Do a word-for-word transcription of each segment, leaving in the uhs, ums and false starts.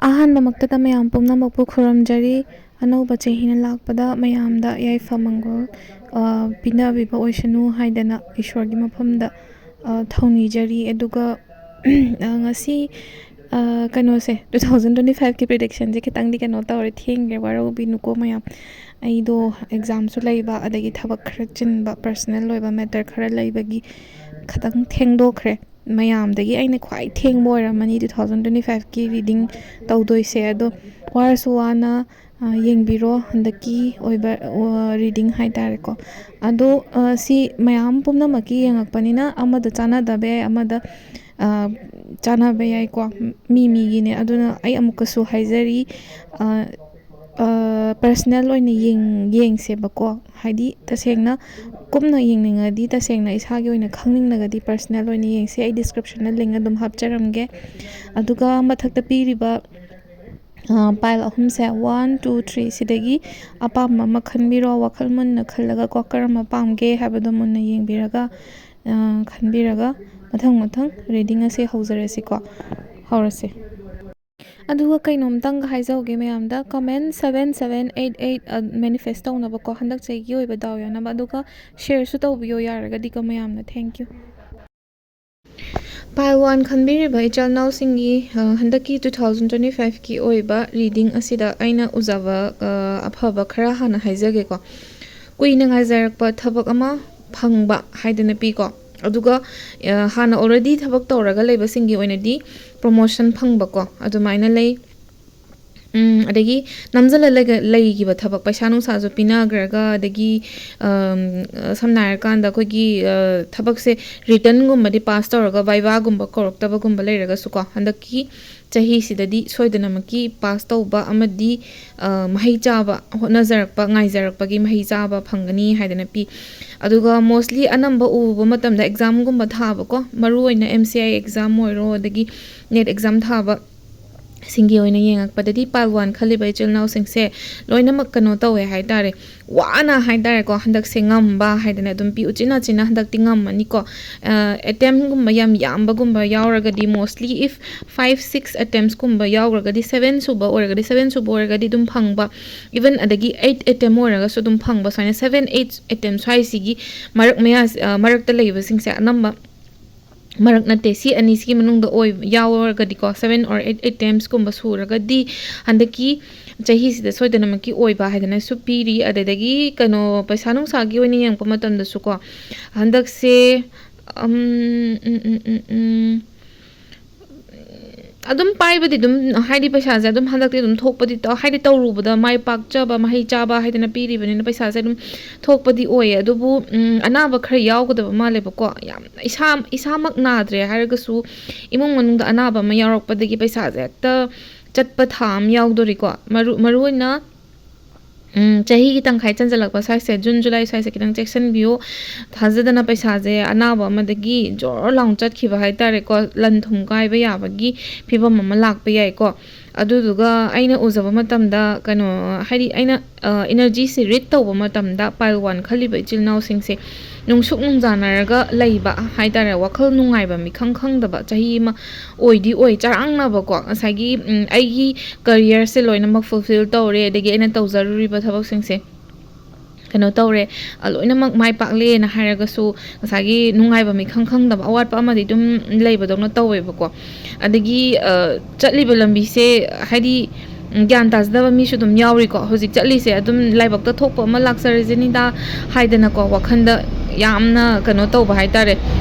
ꯑꯍꯥꯟꯕꯃꯛꯇꯗ ꯃꯌꯥꯝ ꯄꯨꯝꯅꯃꯛꯄꯨ ꯈꯨꯔꯨꯝꯖꯔꯤ꯫ ꯑꯅꯧꯕ ꯆꯍꯤꯅ ꯂꯥꯛꯄꯗ ꯃꯌꯥꯝꯗ ꯌꯥꯏꯐ ꯃꯪꯒꯣꯜ, ꯑ, ꯄꯤꯅꯕꯤꯕ ꯑꯣꯏꯁꯅꯨ ꯍꯥꯏꯗꯅ ꯏꯁꯣꯔꯒꯤ ꯃꯐꯝꯗ, ꯑ, ꯊꯧꯅꯤꯖꯔꯤ꯫ ꯑꯗꯨꯒ, ꯑ, ꯉꯁꯤ, ꯑ, ꯀꯩꯅꯣꯁꯦ, two thousand twenty five ꯀꯤ prediction ꯁꯦ ꯈꯤꯇꯪꯗꯤ ꯀꯩꯅꯣ ꯇꯧꯔꯦ, ꯊꯦꯡꯈ꯭ꯔꯦ, ꯋꯥꯔꯧꯕꯤꯅꯨꯀꯣ ꯃꯌꯥꯝ꯫ ꯑꯩꯗꯣ exam ꯁꯨ ꯂꯩꯕ, ꯑꯗꯒꯤ ꯊꯕꯛ ꯈꯔ ꯆꯤꯟꯕ, personal ꯑꯣꯏꯕ matter ꯈꯔ ꯂꯩꯕꯒꯤ ꯈꯤꯇꯪ ꯊꯦꯡꯗꯣꯛꯈ꯭ꯔꯦ꯫ ꯃꯌꯥꯝꯗꯒꯤ ꯑꯩꯅ ꯈ꯭ꯋꯥꯏ ꯊꯦꯡꯕ ꯑꯣꯏꯔꯝꯃꯅꯤ two thousand twenty five ꯀꯤ reading ꯇꯧꯗꯣꯏꯁꯦ꯫ ꯑꯗꯣ ꯋꯥꯔꯁꯨ ꯋꯥꯅ, ꯑ, ꯌꯦꯡꯕꯤꯔꯣ ꯍꯟꯗꯛꯀꯤ ꯑꯣꯏꯕ, ꯑ, reading ꯍꯥꯏꯇꯥꯔꯦꯀꯣ꯫ ꯑꯗꯣ, ꯑ, ꯁꯤ ꯃꯌꯥꯝ ꯄꯨꯝꯅꯃꯛꯀꯤ ꯌꯦꯡꯉꯛꯄꯅꯤꯅ ꯑꯃꯗ ꯆꯥꯟꯅꯗꯕ ꯌꯥꯏ, ꯑꯃꯗ, ꯑ, ꯆꯥꯟꯅꯕ ꯌꯥꯏꯀꯣ꯫ ꯃꯤ ꯃꯤꯒꯤꯅꯦ꯫ ꯑꯗꯨꯅ ꯑꯩ ꯑꯃꯨꯛꯀꯁꯨ ꯍꯥꯏꯖꯔꯤ, ꯑ, ꯑ, personal ꯑꯣꯏꯅ ꯌꯦꯡ-, ꯌꯦꯡꯁꯦꯕꯀꯣ꯫ ꯍꯥꯏꯗꯤ ꯇꯁꯦꯡꯅ ꯀꯨꯞꯅ ꯌꯦꯡꯅꯤꯡꯉꯗꯤ, ꯇꯁꯦꯡꯅ ꯏꯁꯥꯒꯤ ꯑꯣꯏꯅ ꯈꯪꯅꯤꯡꯂꯒꯗꯤ personal ꯑꯣꯏꯅ ꯌꯦꯡꯁꯦ꯫ ꯑꯩ description ꯗ link ꯑꯗꯨꯝ ꯍꯥꯞꯆꯔꯝꯒꯦ꯫ ꯑꯗꯨꯒ ꯃꯊꯛꯇ ꯄꯤꯔꯤꯕ, ꯑ, pile ꯑꯍꯨꯝꯁꯦ, one, two, three, ꯁꯤꯗꯒꯤ ꯑꯄꯥꯝꯕ ꯑꯃ ꯈꯟꯕꯤꯔꯣ꯫ ꯋꯥꯈꯜ ꯃꯨꯟꯅ ꯈꯜꯂꯒꯀꯣ, ꯀꯔꯝꯕ ꯄꯥꯝꯒꯦ ꯍꯥꯏꯕꯗꯣ ꯃꯨꯟꯅ ꯌꯦꯡꯕꯤꯔꯒ, ꯑ, ꯈꯟꯕꯤꯔꯒ ꯃꯊꯪ ꯃꯊꯪ reading ꯑꯁꯦ ꯍꯧꯖꯔꯁꯤꯀꯣ꯫ ꯍꯧꯔꯁꯦ꯫ ꯑꯗꯨꯒ ꯀꯩꯅꯣꯝꯇꯪꯒ ꯍꯥꯏꯖꯍꯧꯒꯦ ꯃꯌꯥꯝꯗ, comment seven seven eight eight, ꯑ, manifest ꯇꯧꯅꯕꯀꯣ, ꯍꯟꯗꯛ ꯆꯍꯤꯒꯤ ꯑꯣꯏꯕ ꯗꯥꯎ ꯌꯥꯅꯕ, ꯑꯗꯨꯒ share ꯁꯨ ꯇꯧꯕꯤꯌꯣ ꯌꯥꯔꯒꯗꯤꯀꯣ ꯃꯌꯥꯝꯅ꯫ Thank you꯫ Pile one ꯈꯟꯕꯤꯔꯤꯕ ꯏꯆꯤꯜ ꯏꯅꯥꯎꯁꯤꯡꯒꯤ, ꯑ, ꯍꯟꯗꯛꯀꯤ two thousand twenty five ꯀꯤ ꯑꯣꯏꯕ reading ꯑꯁꯤꯗ ꯑꯩꯅ ꯎꯖꯕ, ꯑ, ꯑꯐꯕ ꯈꯔ ꯍꯥꯟꯅ ꯍꯥꯏꯖꯒꯦꯀꯣ꯫ ꯀꯨꯏꯅ ꯉꯥꯏꯖꯔꯛꯄ ꯊꯕꯛ ꯑꯃ ꯐꯪꯕ ꯍꯥꯏꯗꯅ ꯄꯤꯀꯣ꯫ ꯑꯗꯨꯒ, ꯑ, ꯍꯥꯟꯅ already ꯊꯕꯛ ꯇꯧꯔꯒ ꯂꯩꯕꯁꯤꯡꯒꯤ ꯑꯣꯏꯅꯗꯤ promotion ꯐꯪꯕꯀꯣ, ꯑꯗꯨꯃꯥꯏꯅ ꯂꯩ꯫ ꯎꯝ, ꯑꯗꯒꯤ ꯅꯝꯖꯜꯂ ꯂꯩꯒ-, ꯂꯩꯈꯤꯕ ꯊꯕꯛ, ꯄꯩꯁꯥ ꯅꯨꯡꯁꯥꯁꯨ ꯄꯤꯅꯈ꯭ꯔꯒ, ꯑꯗꯒꯤ, ꯑꯝ, ꯁꯝꯅ ꯍꯥꯏꯔꯀꯥꯟꯗ ꯑꯩꯈꯣꯏꯒꯤ, ꯑ, ꯊꯕꯛꯁꯦ written ꯒꯨꯝꯕꯗꯤ pass ꯇꯧꯔꯒ viva ꯒꯨꯝꯕ ꯀꯧꯔꯛꯇꯕꯒꯨꯝꯕ ꯂꯩꯔꯒꯁꯨꯀꯣ, ꯍꯟꯗꯛꯀꯤ ꯆꯍꯤꯁꯤꯗꯗꯤ ꯁꯣꯏꯗꯅꯃꯛꯀꯤ pass ꯇꯧꯕ ꯑꯃꯗꯤ, ꯑ, ꯃꯍꯩ ꯆꯥꯕ, ꯍꯣꯠꯅꯖꯔꯛꯄ, ꯉꯥꯏꯖꯔꯛꯄꯒꯤ ꯃꯍꯩ ꯆꯥꯕ ꯐꯪꯒꯅꯤ ꯍꯥꯏꯗꯅ ꯄꯤ꯫ ꯑꯗꯨꯒ mostly ꯑꯅꯝꯕ ꯎꯕ ꯃꯇꯝꯗ exam ꯒꯨꯝꯕ ꯊꯥꯕꯀꯣ, ꯃꯔꯨꯑꯣꯏꯅ M C I exam ꯑꯣꯏꯔꯣ, ꯑꯗꯒꯤ NET exam ꯊꯥꯕ, ꯁꯤꯡꯒꯤ ꯑꯣꯏꯅ ꯌꯦꯡꯉꯛꯄꯗꯗꯤ pile one ꯈꯜꯂꯤꯕ ꯏꯆꯤꯜ ꯏꯅꯥꯎꯁꯤꯡꯁꯦ ꯂꯣꯏꯅꯃꯛ ꯀꯩꯅꯣ ꯇꯧꯋꯦ ꯍꯥꯏꯇꯥꯔꯦ, ꯋꯥꯅ ꯍꯥꯏꯇꯥꯔꯦꯀꯣ꯫ ꯍꯟꯗꯛꯁꯦ ꯉꯝꯕ ꯍꯥꯏꯗꯅ ꯑꯗꯨꯝ ꯄꯤ ꯎꯆꯤꯟ ꯅꯥꯆꯤꯟꯅ ꯍꯟꯗꯛꯇꯤ ꯉꯝꯃꯅꯤꯀꯣ꯫ ꯑꯦꯇꯦꯝꯒꯨꯝꯕ ꯌꯥꯝ ꯌꯥꯝꯕꯒꯨꯝꯕ ꯌꯥꯎꯔꯒꯗꯤ, mostly if five six ꯑꯦꯇꯦꯝꯁꯀꯨꯝꯕ ꯌꯥꯎꯈ꯭ꯔꯒꯗꯤ, ꯁꯕꯦꯟ ꯁꯨꯕ ꯑꯣꯏꯔꯒꯗꯤ, ꯁꯕꯦꯟ ꯁꯨꯕ ꯑꯣꯏꯔꯒꯗꯤ ꯑꯗꯨꯝ ꯐꯪꯕ, ꯏꯚꯟ ꯑꯗꯒꯤ ꯑꯩꯠ ꯑꯦꯇꯦꯝ ꯑꯣꯏꯔꯒꯁꯨ ꯑꯗꯨꯝ ꯐꯪꯕ, ꯁꯨꯃꯥꯏꯅ ꯁꯕꯦꯟ ꯑꯩꯠ ꯑꯦꯇꯦꯝ ꯁ꯭ꯋꯥꯏꯁꯤꯒꯤ ꯃꯔꯛ ꯃꯌꯥ, ꯃꯔꯛꯇ ꯂꯩꯕꯁꯤꯡꯁꯦ ꯑꯅꯝꯕ, ꯃꯔꯛ ꯅꯠꯇꯦ, ꯁꯤ ꯑꯅꯤꯁꯤꯒꯤ ꯃꯅꯨꯡꯗ ꯑꯣꯏ ꯌꯥꯎꯔꯒꯗꯤꯀꯣ, ꯁꯕꯦꯟ ꯑꯣꯔ ꯑꯩꯠ ꯑꯦꯇꯦꯝꯁꯀꯨꯝꯕ ꯁꯨꯔꯒꯗꯤ ꯍꯟꯗꯛꯀꯤ ꯆꯍꯤꯁꯤꯗ ꯁꯣꯏꯗꯅꯃꯛꯀꯤ ꯑꯣꯏꯕ ꯍꯥꯏꯗꯅꯁꯨ ꯄꯤꯔꯤ꯫ ꯑꯗꯨꯗꯒꯤ ꯀꯩꯅꯣ, ꯄꯩꯁꯥ ꯅꯨꯡꯁꯥꯒꯤ ꯑꯣꯏꯅ ꯌꯦꯡꯉꯛꯄ ꯃꯇꯝꯗꯁꯨꯀꯣ, ꯍꯟꯗꯛꯁꯦ ꯎꯝ, ꯎꯝ, ꯎꯝ, ꯎꯝ, ꯎꯝ, ꯑꯗꯨꯝ ꯄꯥꯏꯕꯗꯤ ꯑꯗꯨꯝ, ꯍꯥꯏꯗꯤ ꯄꯩꯁꯥꯁꯦ ꯑꯗꯨꯝ ꯍꯟꯗꯛꯇꯤ ꯑꯗꯨꯝ ꯊꯣꯛꯄꯗꯤ ꯇꯧ-, ꯍꯥꯏꯗꯤ ꯇꯧꯔꯨꯕꯗ ꯃꯥꯏ ꯄꯥꯛꯆꯕ, ꯃꯍꯩ ꯆꯥꯕ ꯍꯥꯏꯗꯅ ꯄꯤꯔꯤꯕꯅꯤꯅ ꯄꯩꯁꯥꯁꯦ ꯑꯗꯨꯝ ꯊꯣꯛꯄꯗꯤ ꯑꯣꯏꯌꯦ꯫ ꯑꯗꯨꯕꯨ ꯎꯝ, ꯑꯅꯥꯕ ꯈꯔ ꯌꯥꯎꯒꯗꯕ ꯃꯥꯜꯂꯦꯕꯀꯣ꯫ ꯌꯥꯝ ꯏꯁꯥ, ꯏꯁꯥꯃꯛ ꯅꯥꯗ꯭ꯔꯦ ꯍꯥꯏꯔꯒꯁꯨ ꯏꯃꯨꯡ ꯃꯅꯨꯡꯗ ꯑꯅꯥꯕ ꯑꯃ ꯌꯥꯎꯔꯛꯄꯗꯒꯤ ꯄꯩꯁꯥꯁꯦ ꯍꯦꯛꯇ ꯆꯠꯄ ꯊꯥ ꯑꯃ ꯌꯥꯎꯗꯣꯔꯤꯀꯣ꯫ ꯃꯔꯨ-, ꯃꯔꯨꯑꯣꯏꯅ ꯎꯝ, ꯆꯍꯤꯒꯤ ꯇꯪꯈꯥꯏ ꯆꯟꯁꯤꯜꯂꯛꯄ ꯁ꯭ꯋꯥꯏꯁꯦ, ꯖꯨꯟ, ꯖꯨꯂꯥꯏ ꯁ꯭ꯋꯥꯏꯁꯦ ꯈꯤꯇꯪ ꯆꯦꯛꯁꯤꯟꯕꯤꯌꯨ꯫ ꯊꯥꯖꯗꯅ ꯄꯩꯁꯥꯁꯦ ꯑꯅꯥꯕ ꯑꯃꯗꯒꯤ ꯖꯣꯔ ꯂꯥꯎꯅ ꯆꯠꯈꯤꯕ ꯍꯥꯏꯇꯥꯔꯦꯀꯣ, ꯂꯟ ꯊꯨꯝ ꯀꯥꯏꯕ ꯌꯥꯕꯒꯤ ꯐꯤꯕꯝ ꯑꯃ ꯂꯥꯛꯄ ꯌꯥꯏꯀꯣ꯫ ꯑꯗꯨꯗꯨꯒ ꯑꯩꯅ ꯎꯖꯕ ꯃꯇꯝꯗ, ꯀꯩꯅꯣ, ꯍꯥꯏꯗꯤ ꯑꯩꯅ, ꯑ, ꯏꯅꯔꯖꯤꯁꯦ ꯔꯤꯗ ꯇꯧꯕ ꯃꯇꯝꯗ, pile one ꯈꯜꯂꯤꯕ ꯏꯆꯤꯜ ꯏꯅꯥꯎꯁꯤꯡꯁꯦ ꯅꯨꯡꯁꯨꯛ ꯅꯨꯡꯖꯥꯅꯔꯒ ꯂꯩꯕ ꯍꯥꯏꯇꯥꯔꯦ, ꯋꯥꯈꯜ ꯅꯨꯡꯉꯥꯏꯕ ꯃꯤꯈꯪ ꯈꯪꯗꯕ ꯆꯍꯤ ꯑꯃ ꯑꯣꯏꯗꯤ ꯑꯣꯏ, ꯆꯔꯥꯡꯅꯕꯀꯣ꯫ ꯉꯁꯥꯏꯒꯤ, ꯎꯝ, ꯑꯩꯒꯤ ꯀꯔꯤꯌꯔꯁꯦ ꯂꯣꯏꯅꯃꯛ ꯐꯨꯜꯐꯤꯜ ꯇꯧꯔꯦ, ꯑꯗꯒꯤ ꯑꯩꯅ ꯇꯧꯖꯔꯨꯔꯤꯕ ꯊꯕꯛꯁꯤꯡꯁꯦ ꯀꯩꯅꯣ ꯇꯧꯔꯦ, ꯑ, ꯂꯣꯏꯅꯃꯛ ꯃꯥꯏ ꯄꯥꯛꯂꯦꯅ ꯍꯥꯏꯔꯒꯁꯨ ꯉꯁꯥꯏꯒꯤ ꯅꯨꯡꯉꯥꯏꯕ ꯃꯤꯈꯪ ꯈꯪꯗꯕ, ꯑꯋꯥꯠꯄ ꯑꯃꯗꯤ ꯑꯗꯨꯝ ꯂꯩꯕꯗꯧꯅ ꯇꯧꯋꯦꯕꯀꯣ꯫ ꯑꯗꯒꯤ, ꯑ, ꯆꯠꯂꯤꯕ ꯂꯝꯕꯤꯁꯦ, ꯍꯥꯏꯗꯤ, ꯎꯝ, ꯒ꯭ꯌꯥꯟ ꯇꯥꯖꯗꯕ ꯃꯤꯁꯨ ꯑꯗꯨꯝ ꯌꯥꯎꯔꯤꯀꯣ꯫ ꯍꯧꯖꯤꯛ ꯆꯠꯂꯤꯁꯦ ꯑꯗꯨꯝ ꯂꯥꯏꯕꯛꯇ ꯊꯣꯛꯄ ꯑꯃ ꯂꯥꯛꯆꯔꯁꯤꯅꯤꯗ ꯍꯥꯏꯗꯅꯀꯣ, ꯋꯥꯈꯜꯗ ꯌꯥꯝꯅ ꯀꯩꯅꯣ ꯇꯧꯕ ꯍꯥꯏꯇꯥꯔꯦ,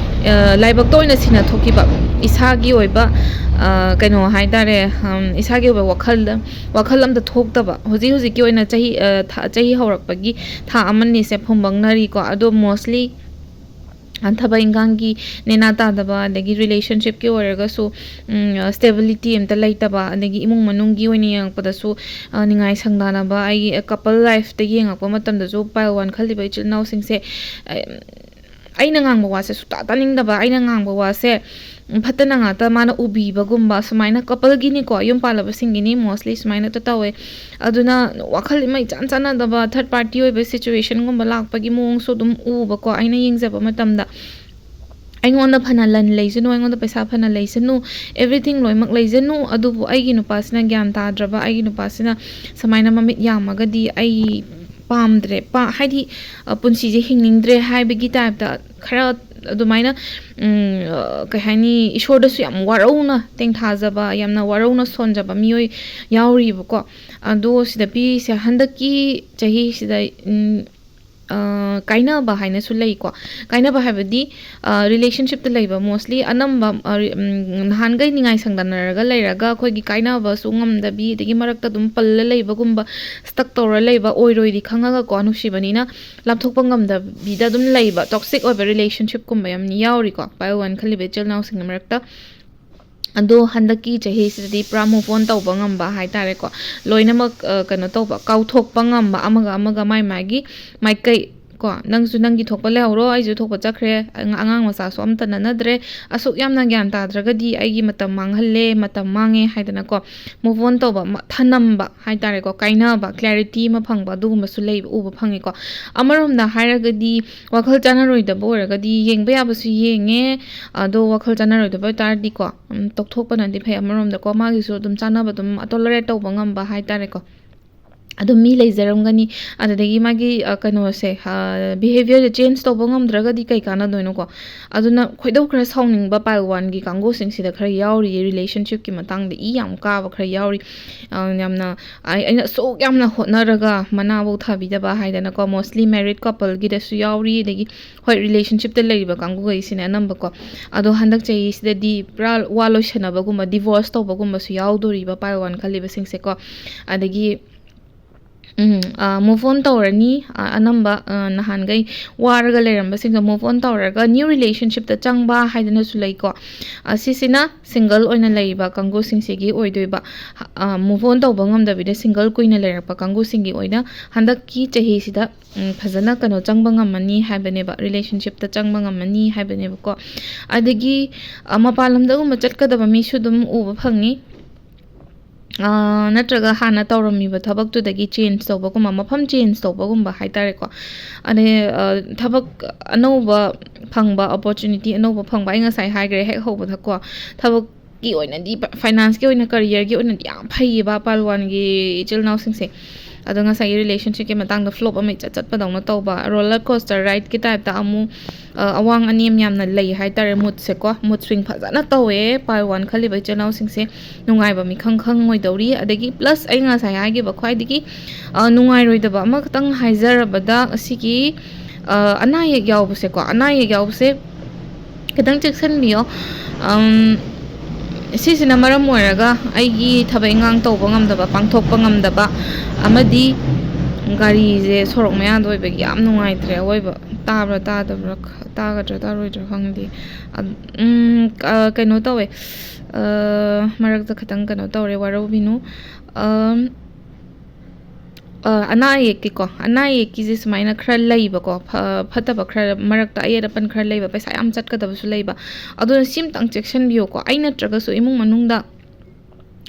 ꯑ, ꯂꯥꯏꯕꯛꯇ ꯑꯣꯏꯅ ꯁꯤꯟꯅ ꯊꯣꯛꯈꯤꯕ, ꯏꯁꯥꯒꯤ ꯑꯣꯏꯕ, ꯑ, ꯀꯩꯅꯣ ꯍꯥꯏꯇꯥꯔꯦ, ꯎꯝ, ꯏꯁꯥꯒꯤ ꯑꯣꯏꯕ ꯋꯥꯈꯜꯗ, ꯋꯥꯈꯜ ꯑꯝꯇ ꯊꯣꯛꯇꯕ꯫ ꯍꯧꯖꯤꯛ ꯍꯧꯖꯤꯛꯀꯤ ꯑꯣꯏꯅ ꯆꯍꯤ, ꯑ, ꯊꯥ, ꯆꯍꯤ ꯍꯧꯔꯛꯄꯒꯤ ꯊꯥ ꯑꯃꯅꯤꯁꯦ ꯐꯨꯝꯕꯪꯅꯔꯤꯀꯣ꯫ ꯑꯗꯣ mostly ꯊꯕꯛ ꯏꯪꯈꯥꯡꯒꯤ ꯅꯦꯅꯥ ꯇꯥꯗꯕ, ꯑꯗꯒꯤ ꯔꯤꯂꯦꯁꯟꯁꯤꯞꯀꯤ ꯑꯣꯏꯔꯒꯁꯨ, ꯎꯝ, ꯁ꯭ꯇꯦꯕꯤꯂꯤꯇꯤ ꯑꯝꯇ ꯂꯩꯇꯕ, ꯑꯗꯒꯤ ꯏꯃꯨꯡ ꯃꯅꯨꯡꯒꯤ ꯑꯣꯏꯅ ꯌꯦꯡꯉꯛꯄꯗꯁꯨ, ꯑ, ꯅꯤꯡꯉꯥꯏ ꯁꯪꯗꯥꯅꯕ, ꯑꯩꯒꯤ ꯀꯄꯜ ꯂꯥꯏꯐꯇ ꯌꯦꯡꯉꯛꯄ ꯃꯇꯝꯗꯁꯨ pile one ꯈꯜꯂꯤꯕ ꯏꯆꯤꯜ ꯏꯅꯥꯎꯁꯤꯡꯁꯦ, ꯑ, ꯑꯩꯅ ꯉꯥꯡꯕ ꯋꯥꯁꯦ ꯁꯨꯛꯇꯥ ꯇꯥꯅꯤꯡꯗꯕ, ꯑꯩꯅ ꯉꯥꯡꯕ ꯋꯥꯁꯦ ꯎꯝ, ꯐꯠꯇꯅ ꯉꯥꯛꯇ ꯃꯥꯅ ꯎꯕꯤꯕꯒꯨꯝꯕ, ꯁꯨꯃꯥꯏꯅ coupleꯒꯤꯅꯤꯀꯣ, ꯌꯨꯝ ꯄꯥꯜꯂꯕꯁꯤꯡꯒꯤꯅꯤ, mostly ꯁꯨꯃꯥꯏꯅ ꯍꯦꯛꯇ ꯇꯧꯋꯦ꯫ ꯑꯗꯨꯅ ꯋꯥꯈꯜ ꯏꯃꯩ ꯏꯆꯥꯟ ꯆꯥꯟꯅꯗꯕ, third party ꯑꯣꯏꯕ situationꯒꯨꯝꯕ ꯂꯥꯛꯄꯒꯤ ꯃꯑꯣꯡꯁꯨ ꯑꯗꯨꯝ ꯎꯕꯀꯣ, ꯑꯩꯅ ꯌꯦꯡꯖꯕ ꯃꯇꯝꯗ꯫ ꯑꯩꯉꯣꯟꯗ ꯐꯅ ꯂꯟ ꯂꯩꯁꯅꯨ, ꯑꯩꯉꯣꯟꯗ ꯄꯩꯁꯥ ꯐꯅ ꯂꯩꯁꯅꯨ, everything ꯂꯣꯏꯅꯃꯛ ꯂꯩꯖꯅꯨ, ꯑꯗꯨꯕꯨ ꯑꯩꯒꯤ ꯅꯨꯄꯥꯁꯤꯅ ꯒ꯭ꯌꯥꯟ ꯇꯥꯗ꯭ꯔꯕ, ꯑꯩꯒꯤ ꯅꯨꯄꯥꯁꯤꯅ ꯁꯨꯃꯥꯏꯅ ꯃꯃꯤꯠ ꯌꯥꯝꯃꯒꯗꯤ ꯑꯩ ꯄꯥꯝꯗ꯭ꯔꯦ, ꯄꯥ-, ꯍꯥꯏꯗꯤ, ꯑ, ꯄꯨꯟꯁꯤꯁꯦ ꯍꯤꯡꯅꯤꯡꯗ꯭ꯔꯦ ꯍꯥꯏꯕꯒꯤ typeꯇ ꯈꯔ ꯑꯗꯨꯃꯥꯏꯅ, ꯎꯝ, ꯑ, ꯀꯩ ꯍꯥꯏꯅꯤ, ꯏꯁꯣꯔꯗꯁꯨ ꯌꯥꯝ ꯋꯥꯔꯧꯅ ꯇꯦꯡꯊꯥꯖꯕ, ꯌꯥꯝꯅ ꯋꯥꯔꯧꯅ ꯁꯣꯟꯖꯕ ꯃꯤꯑꯣꯏ ꯌꯥꯎꯔꯤꯕꯀꯣ꯫ ꯑꯗꯣ ꯁꯤꯗ ꯄꯤꯔꯤꯁꯦ ꯍꯟꯗꯛꯀꯤ ꯆꯍꯤꯁꯤꯗ, ꯎꯝ, ꯑ, ꯀꯥꯏꯅꯕ ꯍꯥꯏꯅꯁꯨ ꯂꯩꯀꯣ꯫ ꯀꯥꯏꯅꯕ ꯍꯥꯏꯕꯗꯤ, ꯑ, relationshipꯇ ꯂꯩꯕ mostly ꯑꯅꯝꯕ, ꯑ, ꯔꯤ-, ꯎꯝ, ꯅꯍꯥꯟꯈꯩ ꯅꯤꯡꯉꯥꯏ ꯁꯪꯗꯅꯔꯒ ꯂꯩꯔꯒ ꯑꯩꯈꯣꯏꯒꯤ ꯀꯥꯏꯅꯕꯁꯨ ꯉꯝꯗꯕꯤ, ꯑꯗꯒꯤ ꯃꯔꯛꯇ ꯑꯗꯨꯝ ꯄꯜꯂ ꯂꯩꯕꯒꯨꯝꯕ, stuck ꯇꯧꯔ ꯂꯩꯕ ꯑꯣꯏꯔꯣꯏꯗꯤ ꯈꯪꯉꯒꯀꯣ, ꯅꯨꯡꯁꯤꯕꯅꯤꯅ ꯂꯥꯞꯊꯣꯛꯄ ꯉꯝꯗꯕꯤꯗ ꯑꯗꯨꯝ ꯂꯩꯕ, toxic ꯑꯣꯏꯕ relationshipꯀꯨꯝꯕ ꯌꯥꯝ ꯌꯥꯎꯔꯤꯀꯣ, pile one ꯈꯜꯂꯤꯕ ꯏꯆꯤꯜ ꯏꯅꯥꯎꯁꯤꯡꯒꯤ ꯃꯔꯛꯇ꯫ ꯑꯗꯣ ꯍꯟꯗꯛꯀꯤ ꯆꯍꯤꯁꯤꯗꯗꯤ ꯄꯨꯔꯥ move on ꯇꯧꯕ ꯉꯝꯕ ꯍꯥꯏꯇꯥꯔꯦꯀꯣ, ꯂꯣꯏꯅꯃꯛ, ꯑ, ꯀꯩꯅꯣ ꯇꯧꯕ, ꯀꯥꯎꯊꯣꯛꯄ ꯉꯝꯕ, ꯑꯃꯒ ꯑꯃꯒ ꯃꯥꯏ ꯃꯥꯒꯤ ꯃꯥꯏꯀꯩ ꯀꯣ, ꯅꯪꯁꯨ ꯅꯪꯒꯤ ꯊꯣꯛꯄ ꯂꯩꯍꯧꯔꯣ, ꯑꯩꯁꯨ ꯊꯣꯛꯄ ꯆꯠꯈ꯭ꯔꯦ, ꯑꯉ-, ꯑꯉꯥꯡ ꯃꯆꯥꯁꯨ ꯑꯝꯇ ꯅꯠꯅꯗ꯭ꯔꯦ, ꯑꯁꯨꯛ ꯌꯥꯝꯅ ꯒ꯭ꯌꯥꯟ ꯇꯥꯗ꯭ꯔꯒꯗꯤ ꯑꯩꯒꯤ ꯃꯇꯝ ꯃꯥꯡꯍꯜꯂꯦ, ꯃꯇꯝ ꯃꯥꯡꯉꯦ ꯍꯥꯏꯗꯅꯀꯣ, move on ꯇꯧꯕ, ꯃ-, ꯊꯅꯝꯕ ꯍꯥꯏꯇꯥꯔꯦꯀꯣ, ꯀꯥꯏꯅꯕ, clarity ꯑꯃ ꯐꯪꯕ, ꯑꯗꯨꯒꯨꯝꯕꯁꯨ ꯂꯩꯕ, ꯎꯕ ꯐꯪꯉꯤꯀꯣ꯫ ꯑꯃꯔꯣꯝꯗ ꯍꯥꯏꯔꯒꯗꯤ ꯋꯥꯈꯜ ꯆꯥꯟꯅꯔꯣꯏꯗꯕ ꯑꯣꯏꯔꯒꯗꯤ ꯌꯦꯡꯕ ꯌꯥꯕꯁꯨ ꯌꯦꯡꯉꯦ, ꯑꯗꯣ ꯋꯥꯈꯜ ꯆꯥꯟꯅꯔꯣꯏꯗꯕ ꯑꯣꯏꯇꯥꯔꯗꯤꯀꯣ, ꯎꯝ, ꯇꯣꯛꯊꯣꯛꯄꯅꯗꯤ ꯐꯩ꯫ ꯑꯃꯔꯣꯝꯗꯀꯣ, ꯃꯥꯒꯤꯁꯨ ꯑꯗꯨꯝ ꯆꯥꯟꯅꯕ, ꯑꯗꯨꯝ tolerate ꯇꯧꯕ ꯉꯝꯕ ꯍꯥꯏꯇꯥꯔꯦꯀꯣ꯫ ꯑꯗꯨꯝ ꯃꯤ ꯂꯩꯖꯔꯝꯒꯅꯤ꯫ ꯑꯗꯨꯗꯒꯤ ꯃꯥꯒꯤ, ꯑ, ꯀꯩꯅꯣꯁꯦ, ꯑ, behaviourꯁꯦ change ꯇꯧꯕ ꯉꯝꯗ꯭ꯔꯒꯗꯤ ꯀꯩ ꯀꯥꯟꯅꯗꯣꯏꯅꯣꯀꯣ? ꯑꯗꯨꯅ ꯈꯣꯏꯗꯧ ꯈꯔ ꯁꯥꯎꯅꯤꯡꯕ pile oneꯒꯤ ꯀꯥꯡꯕꯨꯁꯤꯡꯁꯤꯗ ꯈꯔ ꯌꯥꯎꯔꯤꯌꯦ, relationshipꯀꯤ ꯃꯇꯥꯡꯗ ꯏ ꯌꯥꯝ ꯀꯥꯕ ꯈꯔ ꯌꯥꯎꯔꯤ꯫ ꯑ, ꯌꯥꯝꯅ, ꯑꯩ-, ꯑꯩꯅ ꯑꯁꯨꯛ ꯌꯥꯝꯅ ꯍꯣꯠꯅꯔꯒ ꯃꯅꯥꯐꯧ ꯊꯥꯕꯤꯗꯕ ꯍꯥꯏꯗꯅꯀꯣ, mostly married coupleꯒꯤꯗꯁꯨ ꯌꯥꯎꯔꯤ, ꯑꯗꯒꯤ ꯍꯣꯏ, relationshipꯇ ꯂꯩꯔꯤꯕ ꯀꯥꯡꯕꯨꯈꯩꯁꯤꯅꯦ ꯑꯅꯝꯕꯀꯣ꯫ ꯑꯗꯣ ꯍꯟꯗꯛ ꯆꯍꯤꯁꯤꯗꯗꯤ ꯄꯨꯔꯥ ꯋꯥ ꯂꯣꯏꯁꯟꯅꯕꯒꯨꯝꯕ, divorce ꯇꯧꯕꯒꯨꯝꯕꯁꯨ ꯌꯥꯎꯗꯣꯔꯤꯕ pile one ꯈꯜꯂꯤꯕꯁꯤꯡꯁꯦꯀꯣ꯫ ꯑꯗꯒꯤ ꯎꯝ, move on ꯇꯧꯔꯅꯤ꯫ ꯑ, ꯑꯅꯝꯕ, ꯑ, ꯅꯍꯥꯟꯈꯩ ꯋꯥꯔꯒ ꯂꯩꯔꯝꯕꯁꯤꯡꯗꯣ move on ꯇꯧꯔꯒ new relationshipꯇ ꯆꯪꯕ ꯍꯥꯏꯗꯅꯁꯨ ꯂꯩꯀꯣ꯫ ꯑ, ꯁꯤꯁꯤꯅ single ꯑꯣꯏꯅ ꯂꯩꯕ ꯀꯥꯡꯕꯨꯁꯤꯡꯁꯤꯒꯤ ꯑꯣꯏꯗꯣꯏꯕ꯫ ꯑ, move on ꯇꯧꯕ ꯉꯝꯗꯕꯤꯗ single ꯀꯨꯏꯅ ꯂꯩꯔꯛꯄ ꯀꯥꯡꯕꯨꯁꯤꯡꯒꯤ ꯑꯣꯏꯅ ꯍꯟꯗꯛꯀꯤ ꯆꯍꯤꯁꯤꯗ, ꯎꯝ, ꯐꯖꯅ ꯀꯩꯅꯣ ꯆꯪꯕ ꯉꯝꯃꯅꯤ ꯍꯥꯏꯕꯅꯦꯕ, relationshipꯇ ꯆꯪꯕ ꯉꯝꯃꯅꯤ ꯍꯥꯏꯕꯅꯦꯕꯀꯣ꯫ ꯑꯗꯒꯤ, ꯑ, ꯃꯄꯥꯟ ꯂꯝꯗꯒꯨꯝꯕ ꯆꯠꯀꯗꯕ ꯃꯤꯁꯨ ꯑꯗꯨꯝ ꯎꯕ ꯐꯪꯉꯤ꯫ ꯑ, ꯅꯠꯇ꯭ꯔꯒ ꯍꯥꯟꯅ ꯇꯧꯔꯝꯃꯤꯕ ꯊꯕꯛꯇꯨꯗꯒꯤ change ꯇꯧꯕꯒꯨꯝꯕ, ꯃꯐꯝ change ꯇꯧꯕꯒꯨꯝꯕ ꯍꯥꯏꯇꯥꯔꯦꯀꯣ꯫ ꯑꯗꯩ, ꯑ, ꯊꯕꯛ ꯑꯅꯧꯕ ꯐꯪꯕ, opportunity ꯑꯅꯧꯕ ꯐꯪꯕ, ꯑꯩ ꯉꯁꯥꯏ ꯍꯥꯏꯈ꯭ꯔꯦ ꯍꯦꯛ ꯍꯧꯕꯗꯀꯣ, ꯊꯕꯛꯀꯤ ꯑꯣꯏꯅꯗꯤ, financeꯀꯤ ꯑꯣꯏꯅ, careerꯒꯤ ꯑꯣꯏꯅꯗꯤ ꯌꯥꯝ ꯐꯩꯌꯦꯕ pile oneꯒꯤ ꯏꯆꯤꯜ ꯏꯅꯥꯎꯁꯤꯡꯁꯦ꯫ ꯑꯗꯣ ꯉꯁꯥꯏꯒꯤ relationshipꯀꯤ ꯃꯇꯥꯡꯗ flop ꯑꯃ ꯏꯆꯠ ꯆꯠꯄꯗꯧꯅ ꯇꯧꯕ, roller coaster rideꯀꯤ typeꯇ ꯑꯃꯨꯛ, ꯑ, ꯑꯋꯥꯡ ꯑꯅꯦꯝ ꯌꯥꯝꯅ ꯂꯩ ꯍꯥꯏꯇꯥꯔꯦ, moodꯁꯦꯀꯣ, mood swing ꯐꯖꯅ ꯇꯧꯋꯦ pile one ꯈꯜꯂꯤꯕ ꯏꯆꯤꯜ ꯏꯅꯥꯎꯁꯤꯡꯁꯦ꯫ ꯅꯨꯡꯉꯥꯏꯕ ꯃꯤꯈꯪ ꯈꯪꯉꯣꯏꯗꯧꯔꯤ꯫ ꯑꯗꯒꯤ plus ꯑꯩ ꯉꯁꯥꯏ ꯍꯥꯏꯈꯤꯕ ꯈ꯭ꯋꯥꯏꯗꯒꯤ, ꯑ, ꯅꯨꯡꯉꯥꯏꯔꯣꯏꯗꯕ ꯑꯃꯈꯛꯇꯪ ꯍꯥꯏꯖꯔꯕꯗ, ꯑꯁꯤꯒꯤ, ꯑ, ꯑꯅꯥ ꯑꯌꯦꯛ ꯌꯥꯎꯕꯁꯦꯀꯣ, ꯑꯅꯥ ꯑꯌꯦꯛ ꯌꯥꯎꯕꯁꯦ ꯈꯤꯇꯪ ꯆꯦꯛꯁꯤꯟꯕꯤꯌꯣ꯫ ꯑꯝ, ꯁꯤꯁꯤꯅ ꯃꯔꯝ ꯑꯣꯏꯔꯒ ꯑꯩꯒꯤ ꯊꯕꯛ ꯏꯟꯈꯥꯡ ꯇꯧꯕ ꯉꯝꯗꯕ, ꯄꯥꯡꯊꯣꯛꯄ ꯉꯝꯗꯕ, ꯑꯃꯗꯤ ꯒꯥꯔꯤꯁꯦ ꯁꯣꯔꯣꯛ ꯃꯌꯥꯗ ꯑꯣꯏꯕꯒꯤ ꯌꯥꯝ ꯅꯨꯡꯉꯥꯏꯇ꯭ꯔꯦ ꯑꯋꯣꯏꯕ꯫ ꯇꯥꯕ꯭ꯔꯥ ꯇꯥꯗꯕ꯭ꯔꯥ ꯈ-, ꯇꯥꯒꯗ꯭ꯔꯥ ꯇꯥꯔꯣꯏꯗ꯭ꯔꯥ ꯈꯪꯗꯦ꯫ ꯑꯝ, ꯎꯝ, ꯑ, ꯀꯩꯅꯣ ꯇꯧꯋꯦ꯫ ꯑ, ꯃꯔꯛꯇ ꯈꯤꯇꯪ ꯀꯩꯅꯣ ꯇꯧꯔꯦ, ꯋꯥꯔꯧꯕꯤꯅꯨ꯫ ꯑꯝ, ꯑ, ꯑꯅꯥ ꯑꯌꯦꯛꯀꯤꯀꯣ, ꯑꯅꯥ ꯑꯌꯦꯛꯀꯤꯁꯦ ꯁꯨꯃꯥꯏꯅ ꯈꯔ ꯂꯩꯕꯀꯣ, ꯐ-, ꯐꯠꯇꯕ ꯈꯔ, ꯃꯔꯛꯇ ꯑꯌꯦꯠ ꯑꯄꯟ ꯈꯔ ꯂꯩꯕ, ꯄꯩꯁꯥ ꯌꯥꯝ ꯆꯠꯀꯗꯕꯁꯨ ꯂꯩꯕ꯫ ꯑꯗꯨꯅ ꯁꯤ ꯑꯝꯇꯪ ꯆꯦꯛꯁꯤꯟꯕꯤꯌꯨꯀꯣ꯫ ꯑꯩ ꯅꯠꯇ꯭ꯔꯒꯁꯨ ꯏꯃꯨꯡ ꯃꯅꯨꯡꯗ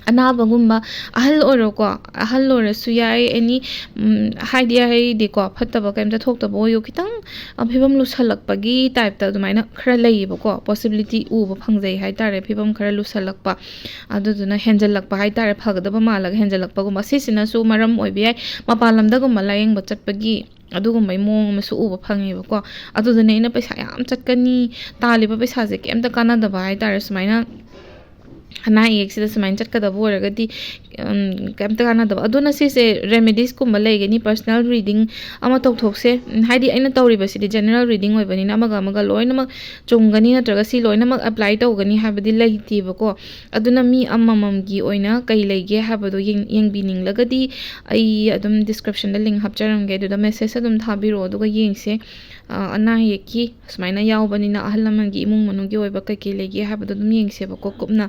ꯑꯅꯥꯕꯒꯨꯝꯕ, ꯑꯍꯜ ꯑꯣꯏꯔꯣꯀꯣ, ꯑꯍꯜ ꯑꯣꯏꯔꯁꯨ ꯌꯥꯏ, any, ꯎꯝ, ꯍꯥꯏꯗꯤ ꯍꯥꯏꯗꯤꯀꯣ, ꯐꯠꯇꯕ ꯀꯩꯝꯇ ꯊꯣꯛꯇꯕ ꯑꯣꯏꯌꯨ, ꯈꯤꯇꯪ, ꯑ, ꯐꯤꯕꯝ ꯂꯨꯁꯜꯂꯛꯄꯒꯤ typeꯇ ꯑꯗꯨꯃꯥꯏꯅ ꯈꯔ ꯂꯩꯌꯦꯕꯀꯣ, possibility ꯎꯕ ꯐꯪꯖꯩ ꯍꯥꯏꯇꯥꯔꯦ, ꯐꯤꯕꯝ ꯈꯔ ꯂꯨꯁꯜꯂꯛꯄ, ꯑꯗꯨꯗꯨꯅ ꯍꯦꯟꯖꯜꯂꯛꯄ ꯍꯥꯏꯇꯥꯔꯦ, ꯐꯒꯗꯕ ꯃꯥꯜꯂꯒ ꯍꯦꯟꯖꯜꯂꯛꯄꯒꯨꯝꯕ, ꯁꯤꯁꯤꯅꯁꯨ ꯃꯔꯝ ꯑꯣꯏꯕ ꯌꯥꯏ꯫ ꯃꯄꯥꯟ ꯂꯝꯗꯒꯨꯝꯕ ꯂꯥꯌꯦꯡꯕ ꯆꯠꯄꯒꯤ ꯑꯗꯨꯒꯨꯝꯕꯒꯤ ꯃꯑꯣꯡ ꯑꯃꯁꯨ ꯎꯕ ꯐꯪꯉꯦꯕꯀꯣ꯫ ꯑꯗꯨꯗꯨꯅ ꯑꯩꯅ ꯄꯩꯁꯥ ꯌꯥꯝ ꯆꯠꯀꯅꯤ, ꯇꯥꯜꯂꯤꯕ ꯄꯩꯁꯥꯁꯦ ꯀꯩꯝꯇ ꯀꯥꯟꯅꯗꯕ ꯍꯥꯏꯇꯥꯔꯦ, ꯁꯨꯃꯥꯏꯅ ꯑꯅꯥ ꯑꯌꯦꯛꯁꯤꯗ ꯁꯨꯃꯥꯏꯅ ꯆꯠꯀꯗꯕ ꯑꯣꯏꯔꯒꯗꯤ ꯀꯩꯝꯇ ꯀꯥꯟꯅꯗꯕ꯫ ꯑꯗꯨꯅ ꯁꯤꯁꯦ ꯔꯦꯃꯦꯗꯤꯁꯀꯨꯝꯕ ꯂꯩꯒꯅꯤ, ꯄꯔꯁꯅꯦꯜ ꯔꯤꯗꯤꯡ ꯑꯃ ꯇꯧꯊꯣꯛꯁꯦ꯫ ꯍꯥꯏꯗꯤ ꯑꯩꯅ ꯇꯧꯔꯤꯕꯁꯤꯗꯤ ꯖꯦꯅꯔꯦꯜ ꯔꯤꯗꯤꯡ ꯑꯣꯏꯕꯅꯤꯅ ꯑꯃꯒ ꯑꯃꯒ ꯂꯣꯏꯅꯃꯛ ꯆꯨꯝꯒꯅꯤ ꯅꯠꯇ꯭ꯔꯒ ꯁꯤ ꯂꯣꯏꯅꯃꯛ ꯑꯦꯄ꯭ꯂꯥꯏ ꯇꯧꯒꯅꯤ ꯍꯥꯏꯕꯗꯤ ꯂꯩꯇꯦꯕꯀꯣ꯫ ꯑꯗꯨꯅ ꯃꯤ ꯑꯃꯃꯝꯒꯤ ꯑꯣꯏꯅ ꯀꯩ ꯂꯩꯒꯦ ꯍꯥꯏꯕꯗꯣ ꯌꯦꯡꯕꯤꯅꯤꯡꯂꯒꯗꯤ ꯑꯩ ꯑꯗꯨꯝ ꯗꯤꯁꯀ꯭ꯔꯤꯞꯁꯟꯗ ꯂꯤꯡ ꯍꯥꯞꯆꯔꯝꯒꯦ, ꯑꯗꯨꯗ ꯃꯦꯁꯦꯖ ꯑꯗꯨꯝ ꯊꯥꯕꯤꯔꯛꯑꯣ, ꯑꯗꯨꯒ ꯌꯦꯡꯁꯦ꯫ ꯑꯅꯥ ꯑꯌꯦꯛꯀꯤ ꯁꯨꯃꯥꯏꯅ ꯌꯥꯎꯕꯅꯤꯅ ꯑꯍꯜ ꯂꯃꯟꯒꯤ ꯏꯃꯨꯡ ꯃꯅꯨꯡꯒꯤ ꯑꯣꯏꯕ ꯀꯩꯀꯩ ꯂꯩꯒꯦ ꯍꯥꯏꯕꯗꯣ ꯑꯗꯨꯝ ꯌꯦꯡꯁꯦꯕꯀꯣ ꯀꯨꯞꯅ꯫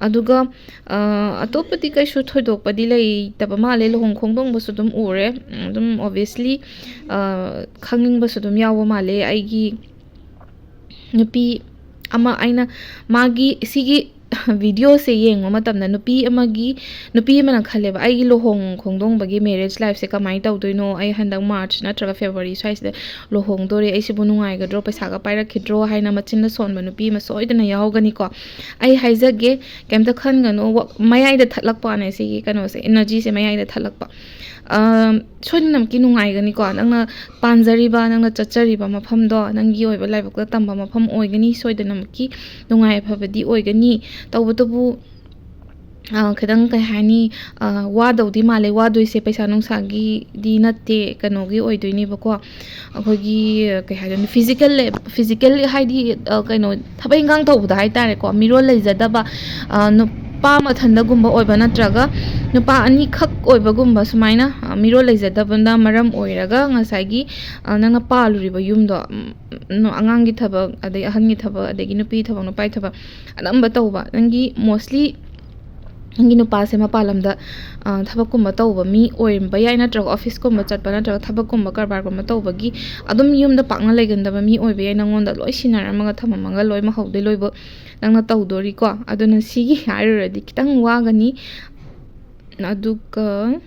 ꯑꯗꯨꯒ ꯑꯇꯣꯞꯄꯗꯤ ꯀꯩꯁꯨ ꯊꯣꯏꯗꯣꯛꯄꯗꯤ ꯂꯩꯇꯕ ꯃꯥꯜꯂꯦ꯫ ꯂꯨꯍꯣꯡ ꯈꯣꯡꯗꯣꯡꯕꯁꯨ ꯑꯗꯨꯝ ꯎꯔꯦ꯫ ꯑꯗꯨꯝ ꯑꯣꯕꯤꯌꯁꯂꯤ ꯈꯪꯅꯤꯡꯕꯁꯨ ꯑꯗꯨꯝ ꯌꯥꯎꯕ ꯃꯥꯜꯂꯦ꯫ ꯑꯩꯒꯤ ꯅꯨꯄꯤ ꯑꯃ ꯑꯩꯅ ꯃꯥꯒꯤ ꯁꯤꯒꯤ ꯚꯤꯗꯤꯑꯣꯁꯦ ꯌꯦꯡꯕ ꯃꯇꯝꯗ ꯅꯨꯄꯤ ꯑꯃꯒꯤ ꯅꯨꯄꯤ ꯑꯃꯅ ꯈꯜꯂꯦꯕ, "ꯑꯩꯒꯤ ꯂꯨꯍꯣꯡ ꯈꯣꯡꯗꯣꯡꯕꯒꯤ ꯃꯦꯔꯦꯖ ꯂꯥꯏꯐꯁꯦ ꯀꯃꯥꯏꯅ ꯇꯧꯗꯣꯏꯅꯣ? ꯑꯩ ꯍꯟꯗꯛ ꯃꯥꯔꯆ ꯅꯠꯇ꯭ꯔꯒ ꯐꯦꯕꯋꯥꯔꯤ ꯁ꯭ꯋꯥꯏꯁꯤꯗ ꯂꯨꯍꯣꯡꯗꯣꯔꯦ, ꯑꯩꯁꯤꯕꯨ ꯅꯨꯡꯉꯥꯏꯒꯗ꯭ꯔꯣ, ꯄꯩꯁꯥꯒ ꯄꯥꯏꯔꯛꯈꯤꯗ꯭ꯔꯣ?" ꯍꯥꯏꯅ ꯃꯆꯤꯟꯗ ꯁꯣꯟꯕ ꯅꯨꯄꯤ ꯑꯃ ꯁꯣꯏꯗꯅ ꯌꯥꯎꯒꯅꯤꯀꯣ꯫ ꯑꯩ ꯍꯥꯏꯖꯒꯦ, ꯀꯩꯝꯇ ꯈꯟꯒꯅꯨ, ꯃꯌꯥꯏꯗ ꯊꯠꯂꯛꯄ ꯋꯥꯅꯦ ꯁꯤꯒꯤ ꯀꯩꯅꯣꯁꯦ, ꯏꯅꯔꯖꯤꯁꯦ ꯃꯌꯥꯏꯗ ꯊꯠꯂꯛꯄ꯫ ꯁꯣꯏꯗꯅꯃꯛꯀꯤ ꯅꯨꯡꯉꯥꯏꯒꯅꯤꯀꯣ꯫ ꯅꯪꯅ ꯄꯥꯟꯖꯔꯤꯕ, ꯅꯪꯅ ꯆꯠꯆꯔꯤꯕ ꯃꯐꯝꯗꯣ, ꯅꯪꯒꯤ ꯑꯣꯏꯕ ꯂꯥꯏꯕꯛꯇ ꯇꯝꯕ ꯃꯐꯝ ꯑꯣꯏꯒꯅꯤ꯫ ꯁꯣꯏꯗꯅꯃꯛꯀꯤ ꯅꯨꯡꯉꯥꯏ ꯑꯐꯕꯗꯤ ꯑꯣꯏꯒꯅꯤ꯫ ꯇꯧꯕꯇꯕꯨ ꯈꯤꯇꯪ, ꯀꯩ ꯍꯥꯏꯅꯤ, ꯋꯥꯗꯧꯗꯤ ꯃꯥꯜꯂꯦ꯫ ꯋꯥꯗꯣꯏꯁꯦ ꯄꯩꯁꯥ ꯅꯨꯡꯁꯥꯒꯤꯗꯤ ꯅꯠꯇꯦ, ꯀꯩꯅꯣꯒꯤ ꯑꯣꯏꯗꯣꯏꯅꯦꯕꯀꯣ꯫ ꯑꯩꯈꯣꯏꯒꯤ, ꯀꯩ ꯍꯥꯏꯗꯣꯏꯅꯣ, ꯐꯤꯖꯤꯀꯦꯜ, ꯐꯤꯖꯤꯀꯦꯜ ꯍꯥꯏꯗꯤ ꯀꯩꯅꯣ, ꯊꯕꯛ ꯏꯟꯈꯥꯡ ꯇꯧꯕꯗ ꯍꯥꯏꯇꯥꯔꯦꯀꯣ, ꯃꯤꯔꯣꯜ ꯂꯩꯖꯗꯕ, ꯅꯨꯄꯥ ꯃꯊꯟꯗꯒꯨꯝꯕ ꯑꯣꯏꯕ ꯅꯠꯇ꯭ꯔꯒ ꯅꯨꯄꯥ ꯑꯅꯤꯈꯛ ꯑꯣꯏꯕꯒꯨꯝꯕ, ꯁꯨꯃꯥꯏꯅ ꯃꯤꯔꯣꯜ ꯂꯩꯖꯗꯕꯅ ꯃꯔꯝ ꯑꯣꯏꯔꯒ ꯉꯁꯥꯏꯒꯤ ꯅꯪꯅ ꯄꯥꯜꯂꯨꯔꯤꯕ ꯌꯨꯝꯗꯣ, ꯑꯉꯥꯡꯒꯤ ꯊꯕꯛ, ꯑꯗꯩ ꯑꯍꯟꯒꯤ ꯊꯕꯛ, ꯑꯗꯒꯤ ꯅꯨꯄꯤ ꯊꯕꯛ, ꯅꯨꯄꯥꯒꯤ ꯊꯕꯛ ꯑꯅꯝꯕ ꯇꯧꯕ, ꯅꯪꯒꯤ mostly ꯅꯪꯒꯤ ꯅꯨꯄꯥꯁꯦ ꯃꯄꯥꯟ ꯂꯝꯗ ꯊꯕꯛꯀꯨꯝꯕ ꯇꯧꯕ ꯃꯤ ꯑꯣꯏꯔꯝꯕ ꯌꯥꯏ, ꯅꯠꯇ꯭ꯔꯒ ꯑꯣꯐꯤꯁꯀꯨꯝꯕ ꯆꯠꯄ, ꯅꯠꯇ꯭ꯔꯒ ꯊꯕꯛꯀꯨꯝꯕ ꯀꯔꯕꯥꯔꯒꯨꯝꯕ ꯇꯧꯕꯒꯤ ꯑꯗꯨꯝ ꯌꯨꯝꯗ ꯄꯥꯛꯅ ꯂꯩꯒꯟꯗꯕ ꯃꯤ ꯑꯣꯏꯕ ꯌꯥꯏ꯫ ꯅꯪꯉꯣꯟꯗ ꯂꯣꯏ ꯁꯤꯟꯅꯔꯝꯃꯒ ꯊꯝꯃꯝꯃꯒ ꯂꯣꯏ ꯃꯍꯧꯗꯩ ꯂꯣꯏꯕ ꯅꯪꯅ ꯇꯧꯗꯣꯔꯤꯀꯣ꯫ ꯑꯗꯨꯅ ꯁꯤꯒꯤ ꯍꯥꯏꯔꯨꯔꯗꯤ ꯈꯤꯇꯪ ꯋꯥꯒꯅꯤ꯫ ꯑꯗꯨꯒ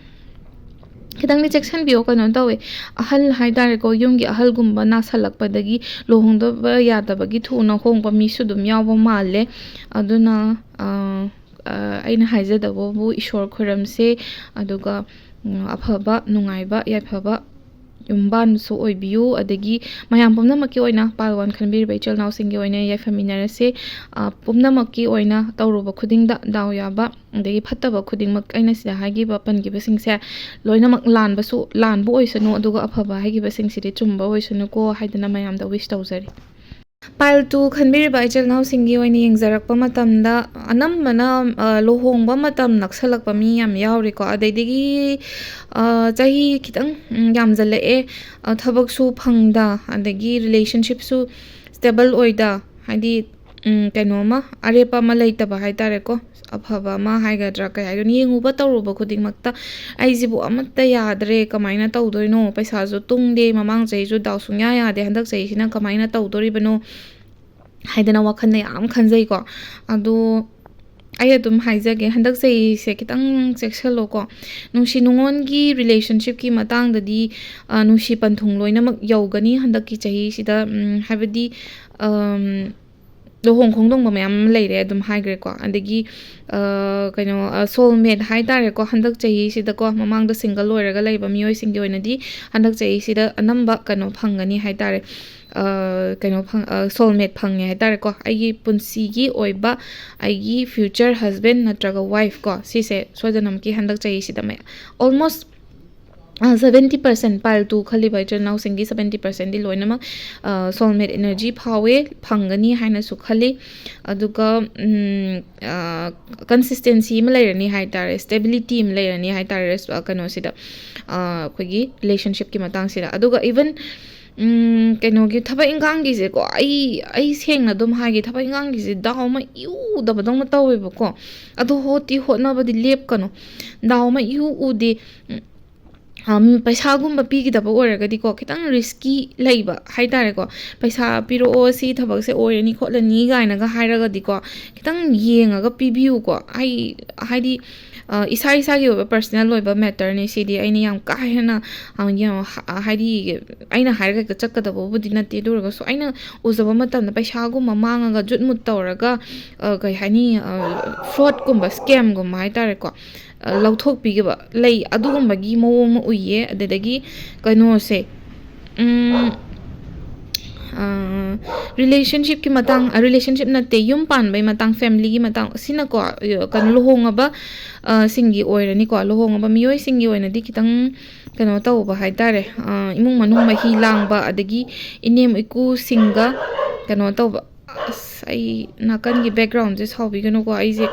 ꯈꯤꯇꯪꯗꯤ ꯆꯦꯛꯁꯤꯟꯕꯤꯌꯣ꯫ ꯀꯩꯅꯣ ꯇꯧꯋꯦ, ꯑꯍꯜ ꯍꯥꯏꯇꯥꯔꯦꯀꯣ, ꯌꯨꯝꯒꯤ ꯑꯍꯜꯒꯨꯝꯕ ꯅꯥꯁꯜꯂꯛꯄꯗꯒꯤ ꯂꯨꯍꯣꯡꯗꯕ ꯌꯥꯗꯕꯒꯤ ꯊꯨꯅ ꯍꯣꯡꯕ ꯃꯤꯁꯨ ꯑꯗꯨꯝ ꯌꯥꯎꯕ ꯃꯥꯜꯂꯦ꯫ ꯑꯗꯨꯅ ꯑꯩꯅ ꯍꯥꯏꯖꯗꯧꯕꯕꯨ ꯏꯁꯣꯔ ꯈꯨꯔꯝꯁꯦ, ꯑꯗꯨꯒ ꯑꯐꯕ, ꯅꯨꯡꯉꯥꯏꯕ, ꯌꯥꯏꯐꯕ ꯌꯨꯝꯕꯥꯟꯁꯨ ꯑꯣꯏꯕꯤꯌꯨ꯫ ꯑꯗꯒꯤ ꯃꯌꯥꯝ ꯄꯨꯝꯅꯃꯛꯀꯤ ꯑꯣꯏꯅ, ꯄꯥꯏꯜ ꯋꯥꯟ ꯈꯟꯕꯤꯔꯤꯕ ꯏꯆꯤꯜ ꯏꯅꯥꯎꯁꯤꯡꯒꯤ ꯑꯣꯏꯅ ꯌꯥꯏꯐꯃꯤꯟꯅꯔꯁꯦ꯫ ꯑ, ꯄꯨꯝꯅꯃꯛꯀꯤ ꯑꯣꯏꯅ ꯇꯧꯔꯨꯕ ꯈꯨꯗꯤꯡꯗ ꯗꯥꯎ ꯌꯥꯕ, ꯑꯗꯒꯤ ꯐꯠꯇꯕ ꯈꯨꯗꯤꯡꯃꯛ, ꯑꯩꯅ ꯁꯤꯗ ꯍꯥꯏꯈꯤꯕ, ꯄꯟꯈꯤꯕꯁꯤꯡꯁꯦ ꯂꯣꯏꯅꯃꯛ ꯂꯥꯟꯕꯁꯨ, ꯂꯥꯟꯕ ꯑꯣꯏꯁꯅꯨ, ꯑꯗꯨꯒ ꯑꯐꯕ ꯍꯥꯏꯈꯤꯕꯁꯤꯡꯁꯤꯗꯤ ꯆꯨꯝꯕ ꯑꯣꯏꯁꯅꯨꯀꯣ ꯍꯥꯏꯗꯅ ꯃꯌꯥꯝꯗ wish ꯇꯧꯖꯔꯤ꯫ Pile two ꯈꯟꯕꯤꯔꯤꯕ ꯏꯆꯤꯜ ꯏꯅꯥꯎꯁꯤꯡꯒꯤ ꯑꯣꯏꯅ ꯌꯦꯡꯖꯔꯛꯄ ꯃꯇꯝꯗ, ꯑꯅꯝꯕꯅ, ꯑ, ꯂꯨꯍꯣꯡꯕ ꯃꯇꯝ ꯅꯛꯁꯜꯂꯛꯄ ꯃꯤ ꯌꯥꯝ ꯌꯥꯎꯔꯤꯀꯣ꯫ ꯑꯗꯩꯗꯒꯤ, ꯑ, ꯆꯍꯤ ꯈꯤꯇꯪ, ꯎꯝ, ꯌꯥꯝꯖꯜꯂꯛꯑꯦ, ꯑ, ꯊꯕꯛꯁꯨ ꯐꯪꯗ, ꯑꯗꯒꯤ relationshipꯁꯨ stable ꯑꯣꯏꯗ, ꯍꯥꯏꯗꯤ, ꯎꯝ, ꯀꯩꯅꯣ ꯑꯃ, ꯑꯔꯦꯞꯄ ꯑꯃ ꯂꯩꯇꯕ ꯍꯥꯏꯇꯥꯔꯦꯀꯣ꯫ ꯑꯐꯕ ꯑꯃ ꯍꯥꯏꯒꯗ꯭ꯔꯥ, ꯀꯩ ꯍꯥꯏꯗꯣꯏꯅꯣ, ꯌꯦꯡꯉꯨꯕ ꯇꯧꯔꯨꯕ ꯈꯨꯗꯤꯡꯃꯛꯇ ꯑꯩꯁꯤꯕꯨ ꯑꯃꯠꯇ ꯌꯥꯗ꯭ꯔꯦ, ꯀꯃꯥꯏꯅ ꯇꯧꯗꯣꯏꯅꯣ, ꯄꯩꯁꯥꯁꯨ ꯇꯨꯡꯗꯦ, ꯃꯃꯥꯡ ꯆꯍꯤꯁꯨ ꯗꯥꯎ ꯁꯨꯡꯌꯥ ꯌꯥꯗꯦ, ꯍꯟꯗꯛ ꯆꯍꯤꯁꯤꯅ ꯀꯃꯥꯏꯅ ꯇꯧꯗꯣꯔꯤꯕꯅꯣ ꯍꯥꯏꯗꯅ ꯋꯥꯈꯜꯗ ꯌꯥꯝ ꯈꯟꯖꯩꯀꯣ꯫ ꯑꯗꯣ ꯑꯩ ꯑꯗꯨꯝ ꯍꯥꯏꯖꯒꯦ, ꯍꯟꯗꯛ ꯆꯍꯤꯁꯦ ꯈꯤꯇꯪ ꯆꯦꯛꯁꯤꯜꯂꯣꯀꯣ꯫ ꯅꯨꯡꯁꯤ ꯅꯨꯡꯉꯣꯟꯒꯤ relationshipꯀꯤ ꯃꯇꯥꯡꯗꯗꯤ, ꯑ, ꯅꯨꯡꯁꯤ ꯄꯟꯊꯨꯡ ꯂꯣꯏꯅꯃꯛ ꯌꯧꯒꯅꯤ ꯍꯟꯗꯛꯀꯤ ꯆꯍꯤꯁꯤꯗ꯫ ꯎꯝ, ꯍꯥꯏꯕꯗꯤ, ꯑꯝ, ꯂꯨꯍꯣꯡ ꯈꯣꯡꯗꯣꯡꯕ ꯃꯌꯥꯝ ꯑꯃ ꯂꯩꯔꯦ ꯑꯗꯨꯝ ꯍꯥꯏꯈ꯭ꯔꯦꯀꯣ꯫ ꯑꯗꯒꯤ, ꯑ, ꯀꯩꯅꯣ, ꯑ, soulmate ꯍꯥꯏꯇꯥꯔꯦꯀꯣ, ꯍꯟꯗꯛ ꯆꯍꯤꯁꯤꯗꯀꯣ, ꯃꯃꯥꯡꯗ single ꯑꯣꯏꯔꯒ ꯂꯩꯕ ꯃꯤꯑꯣꯏꯁꯤꯡꯒꯤ ꯑꯣꯏꯅꯗꯤ ꯍꯟꯗꯛ ꯆꯍꯤꯁꯤꯗ ꯑꯅꯝꯕ ꯀꯩꯅꯣ ꯐꯪꯒꯅꯤ ꯍꯥꯏꯇꯥꯔꯦ꯫ ꯑ, ꯀꯩꯅꯣ ꯐꯪ-, ꯑ, soulmate ꯐꯪꯉꯦ ꯍꯥꯏꯇꯥꯔꯦꯀꯣ꯫ ꯑꯩꯒꯤ ꯄꯨꯟꯁꯤꯒꯤ ꯑꯣꯏꯕ, ꯑꯩꯒꯤ future husband ꯅꯠꯇ꯭ꯔꯒ wife ꯀꯣ, ꯁꯤꯁꯦ ꯁꯣꯏꯗꯅꯃꯛꯀꯤ ꯍꯟꯗꯛ ꯆꯍꯤꯁꯤꯗ ꯃꯌꯥꯝ, almost, ꯑ, seventy percent, pile two ꯈꯜꯂꯤꯕ ꯏꯆꯤꯜ ꯏꯅꯥꯎꯁꯤꯡꯒꯤ seventy percentꯗꯤ ꯂꯣꯏꯅꯃꯛ, ꯑ, soulmate energy ꯐꯥꯎꯋꯦ, ꯐꯪꯒꯅꯤ ꯍꯥꯏꯅꯁꯨ ꯈꯜꯂꯤ꯫ ꯑꯗꯨꯒ, ꯎꯝ, ꯑ, consistency ꯑꯃ ꯂꯩꯔꯅꯤ ꯍꯥꯏꯇꯥꯔꯦ, stability ꯑꯃ ꯂꯩꯔꯅꯤ ꯍꯥꯏꯇꯥꯔꯦ, ꯔꯦꯁ-, ꯑ, ꯀꯩꯅꯣꯁꯤꯗ, ꯑ, ꯑꯩꯈꯣꯏꯒꯤ relationshipꯀꯤ ꯃꯇꯥꯡꯁꯤꯗ꯫ ꯑꯗꯨꯒ even, ꯎꯝ, ꯀꯩꯅꯣꯒꯤ ꯊꯕꯛ ꯏꯪꯈꯥꯡꯒꯤꯁꯦꯀꯣ, ꯑꯩ, ꯑꯩ ꯁꯦꯡꯅ ꯑꯗꯨꯝ ꯍꯥꯏꯒꯦ, ꯊꯕꯛ ꯏꯪꯈꯥꯡꯒꯤꯁꯦ ꯗꯥꯎ ꯑꯃ ꯏꯎ ꯎꯗꯕꯗꯧꯅ ꯇꯧꯋꯦꯕꯀꯣ꯫ ꯑꯗꯣ ꯍꯣꯠꯇꯤ ꯍꯣꯠꯅꯕꯗꯤ ꯂꯦꯞꯀꯅꯨ, ꯗꯥꯎ ꯑꯃ ꯏꯎ ꯎꯗꯦ꯫ ꯎꯝ, ꯑꯝ, ꯄꯩꯁꯥꯒꯨꯝꯕ ꯄꯤꯒꯗꯕ ꯑꯣꯏꯔꯒꯗꯤꯀꯣ, ꯈꯤꯇꯪ risky ꯂꯩꯕ ꯍꯥꯏꯇꯥꯔꯦꯀꯣ꯫ "ꯄꯩꯁꯥ ꯄꯤꯔꯛꯑꯣ, ꯁꯤ ꯊꯕꯛꯁꯦ ꯑꯣꯏꯔꯅꯤ ꯈꯣꯠꯂꯅꯤ" ꯀꯥꯏꯅꯒ ꯍꯥꯏꯔꯒꯗꯤꯀꯣ, ꯈꯤꯇꯪ ꯌꯦꯡꯉꯒ ꯄꯤꯕꯤꯌꯨꯀꯣ꯫ ꯑꯩ, ꯍꯥꯏꯗꯤ, ꯑ, ꯏꯁꯥ ꯏꯁꯥꯒꯤ ꯑꯣꯏꯕ personal ꯑꯣꯏꯕ matterꯅꯤ ꯁꯤꯗꯤ꯫ ꯑꯩꯅ ꯌꯥꯝ ꯀꯥ ꯍꯦꯟꯅ, ꯑ, ꯌꯥꯝ ꯍ-, ꯍꯥꯏꯗꯤ, ꯑꯩꯅ ꯍꯥꯏꯔꯒ ꯍꯦꯛꯇ ꯆꯠꯀꯗꯕꯕꯨꯗꯤ ꯅꯠꯇꯦ꯫ ꯑꯗꯨ ꯑꯣꯏꯔꯒꯁꯨ ꯑꯩꯅ ꯎꯖꯕ ꯃꯇꯝꯗ ꯄꯩꯁꯥꯒꯨꯝꯕ ꯃꯥꯡꯉꯒ ꯖꯨꯠ ꯃꯨꯠ ꯇꯧꯔꯒ, ꯑ, ꯀꯩ ꯍꯥꯏꯅꯤ, ꯑ, fraudꯀꯨꯝꯕ, scamꯒꯨꯝꯕ ꯍꯥꯏꯇꯥꯔꯦꯀꯣ, ꯑ, ꯂꯧꯊꯣꯛꯄꯤꯈꯤꯕ ꯂꯩ, ꯑꯗꯨꯒꯨꯝꯕꯒꯤ ꯃꯑꯣꯡ ꯑꯃ ꯎꯏꯌꯦ꯫ ꯑꯗꯨꯗꯒꯤ ꯀꯩꯅꯣꯁꯦ, ꯎꯝ, ꯑ, relationshipꯀꯤ ꯃꯇꯥꯡ, ꯑ, relationship ꯅꯠꯇꯦ, ꯌꯨꯝ ꯄꯥꯟꯕꯩ ꯃꯇꯥꯡ, familyꯒꯤ ꯃꯇꯥꯡ, ꯁꯤꯅꯀꯣ, ꯑ, ꯀꯩꯅꯣ, ꯂꯨꯍꯣꯡꯉꯕ, ꯑ, ꯁꯤꯡꯒꯤ ꯑꯣꯏꯔꯅꯤꯀꯣ, ꯂꯨꯍꯣꯡꯉꯕ ꯃꯤꯑꯣꯏꯁꯤꯡꯒꯤ ꯑꯣꯏꯅꯗꯤ ꯈꯤꯇꯪ ꯀꯩꯅꯣ ꯇꯧꯕ ꯍꯥꯏꯇꯥꯔꯦ, ꯑ, ꯏꯃꯨꯡ ꯃꯅꯨꯡ ꯃꯍꯤ ꯂꯥꯡꯕ, ꯑꯗꯒꯤ ꯏꯅꯦꯝ ꯏꯀꯨꯁꯤꯡꯒ ꯀꯩꯅꯣ ꯇꯧꯕ꯫ ꯑꯁ, ꯑꯩ ꯅꯥꯀꯟꯒꯤ backgroundꯁꯦ ꯁꯥꯎꯕꯤꯒꯅꯨꯀꯣ, ꯑꯩꯁꯦ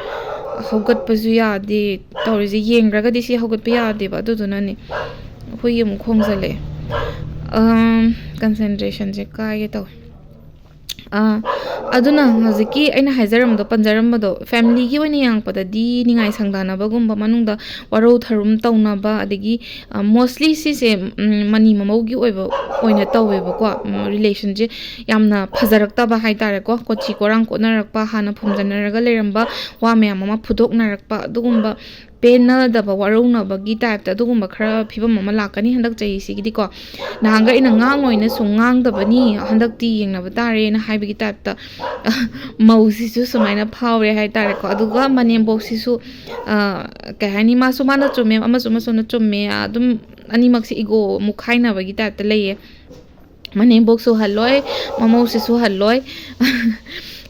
ꯍꯧꯒꯠꯄꯁꯨ ꯌꯥꯗꯦ ꯇꯧꯔꯤꯁꯦ, ꯌꯦꯡꯗ꯭ꯔꯒꯗꯤ ꯁꯤ ꯍꯧꯒꯠꯄ ꯌꯥꯗꯦꯕ, ꯑꯗꯨꯗꯨꯅꯅꯦ꯫ ꯍꯨꯏ ꯑꯃꯨꯛ ꯈꯣꯡꯖꯜꯂꯛꯑꯦ꯫ ꯑꯝ, concentrationꯁꯦ ꯀꯥꯏꯒꯦ ꯇꯧꯋꯦ꯫ ꯑꯥ, ꯑꯗꯨꯅ ꯍꯧꯖꯤꯛꯀꯤ ꯑꯩꯅ ꯍꯥꯏꯖꯔꯝꯕꯗꯣ, ꯄꯟꯖꯔꯝꯕꯗꯣ, familyꯒꯤ ꯑꯣꯏꯅ ꯌꯦꯡꯉꯛꯄꯗꯗꯤ ꯅꯤꯡꯉꯥꯏ ꯁꯪꯗꯥꯅꯕꯒꯨꯝꯕ, ꯃꯅꯨꯡꯗ ꯋꯥꯔꯧ ꯊꯧꯔꯨꯝ ꯇꯧꯅꯕ, ꯑꯗꯒꯤ, ꯑ, mostly ꯁꯤꯁꯦ, ꯎꯝ, ꯃꯅꯤ ꯃꯃꯧꯒꯤ ꯑꯣꯏꯕ ꯑꯣꯏꯅ ꯇꯧꯋꯦꯕꯀꯣ꯫ ꯎꯝ, relationꯁꯦ ꯌꯥꯝꯅ ꯐꯖꯔꯛꯇꯕ ꯍꯥꯏꯇꯥꯔꯦꯀꯣ, ꯀꯣꯆꯤ ꯀꯣꯔꯥꯡ ꯀꯣꯠꯅꯔꯛꯄ, ꯍꯥꯟꯅ ꯐꯨꯝꯖꯟꯅꯔꯒ ꯂꯩꯔꯝꯕ ꯋꯥ ꯃꯌꯥꯝ ꯑꯃ ꯐꯨꯗꯣꯛꯅꯔꯛꯄ, ꯑꯗꯨꯒꯨꯝꯕ ꯄꯦꯟꯅꯗꯕ, ꯋꯥꯔꯧꯅꯕꯒꯤ typeꯇ ꯑꯗꯨꯒꯨꯝꯕ ꯈꯔ ꯐꯤꯕꯝ ꯑꯃ ꯂꯥꯛꯀꯅꯤ ꯍꯟꯗꯛ ꯆꯍꯤꯁꯤꯒꯤꯗꯤꯀꯣ꯫ ꯅꯍꯥꯟꯒ ꯑꯩꯅ ꯉꯥꯡꯉꯣꯏꯅ ꯁꯨꯝ ꯉꯥꯡꯗꯕꯅꯤ, ꯍꯟꯗꯛꯇꯤ ꯌꯦꯡꯅꯕ ꯇꯥꯔꯦꯅ ꯍꯥꯏꯕꯒꯤ typeꯇ ꯃꯧꯁꯤꯁꯨ ꯁꯨꯃꯥꯏꯅ ꯐꯥꯎꯔꯦ ꯍꯥꯏꯇꯥꯔꯦꯀꯣ꯫ ꯑꯗꯨꯒ ꯃꯅꯦꯝꯕꯣꯛꯁꯤꯁꯨ, ꯑ, ꯀꯩ ꯍꯥꯏꯅꯤ, ꯃꯥꯁꯨ ꯃꯥꯅ ꯆꯨꯝꯃꯦ, ꯑꯃꯁꯨ ꯑꯃꯁꯨꯅ ꯆꯨꯝꯃꯦ, ꯑꯗꯨꯝ ꯑꯅꯤꯃꯛꯁꯦ ego ꯑꯃꯨꯛ ꯈꯥꯏꯅꯕꯒꯤ typeꯇ ꯂꯩꯌꯦ꯫ ꯃꯅꯦꯝꯕꯣꯛꯁꯨ ꯍꯜꯂꯣꯏ, ꯃꯃꯧꯁꯤꯁꯨ ꯍꯜꯂꯣꯏ꯫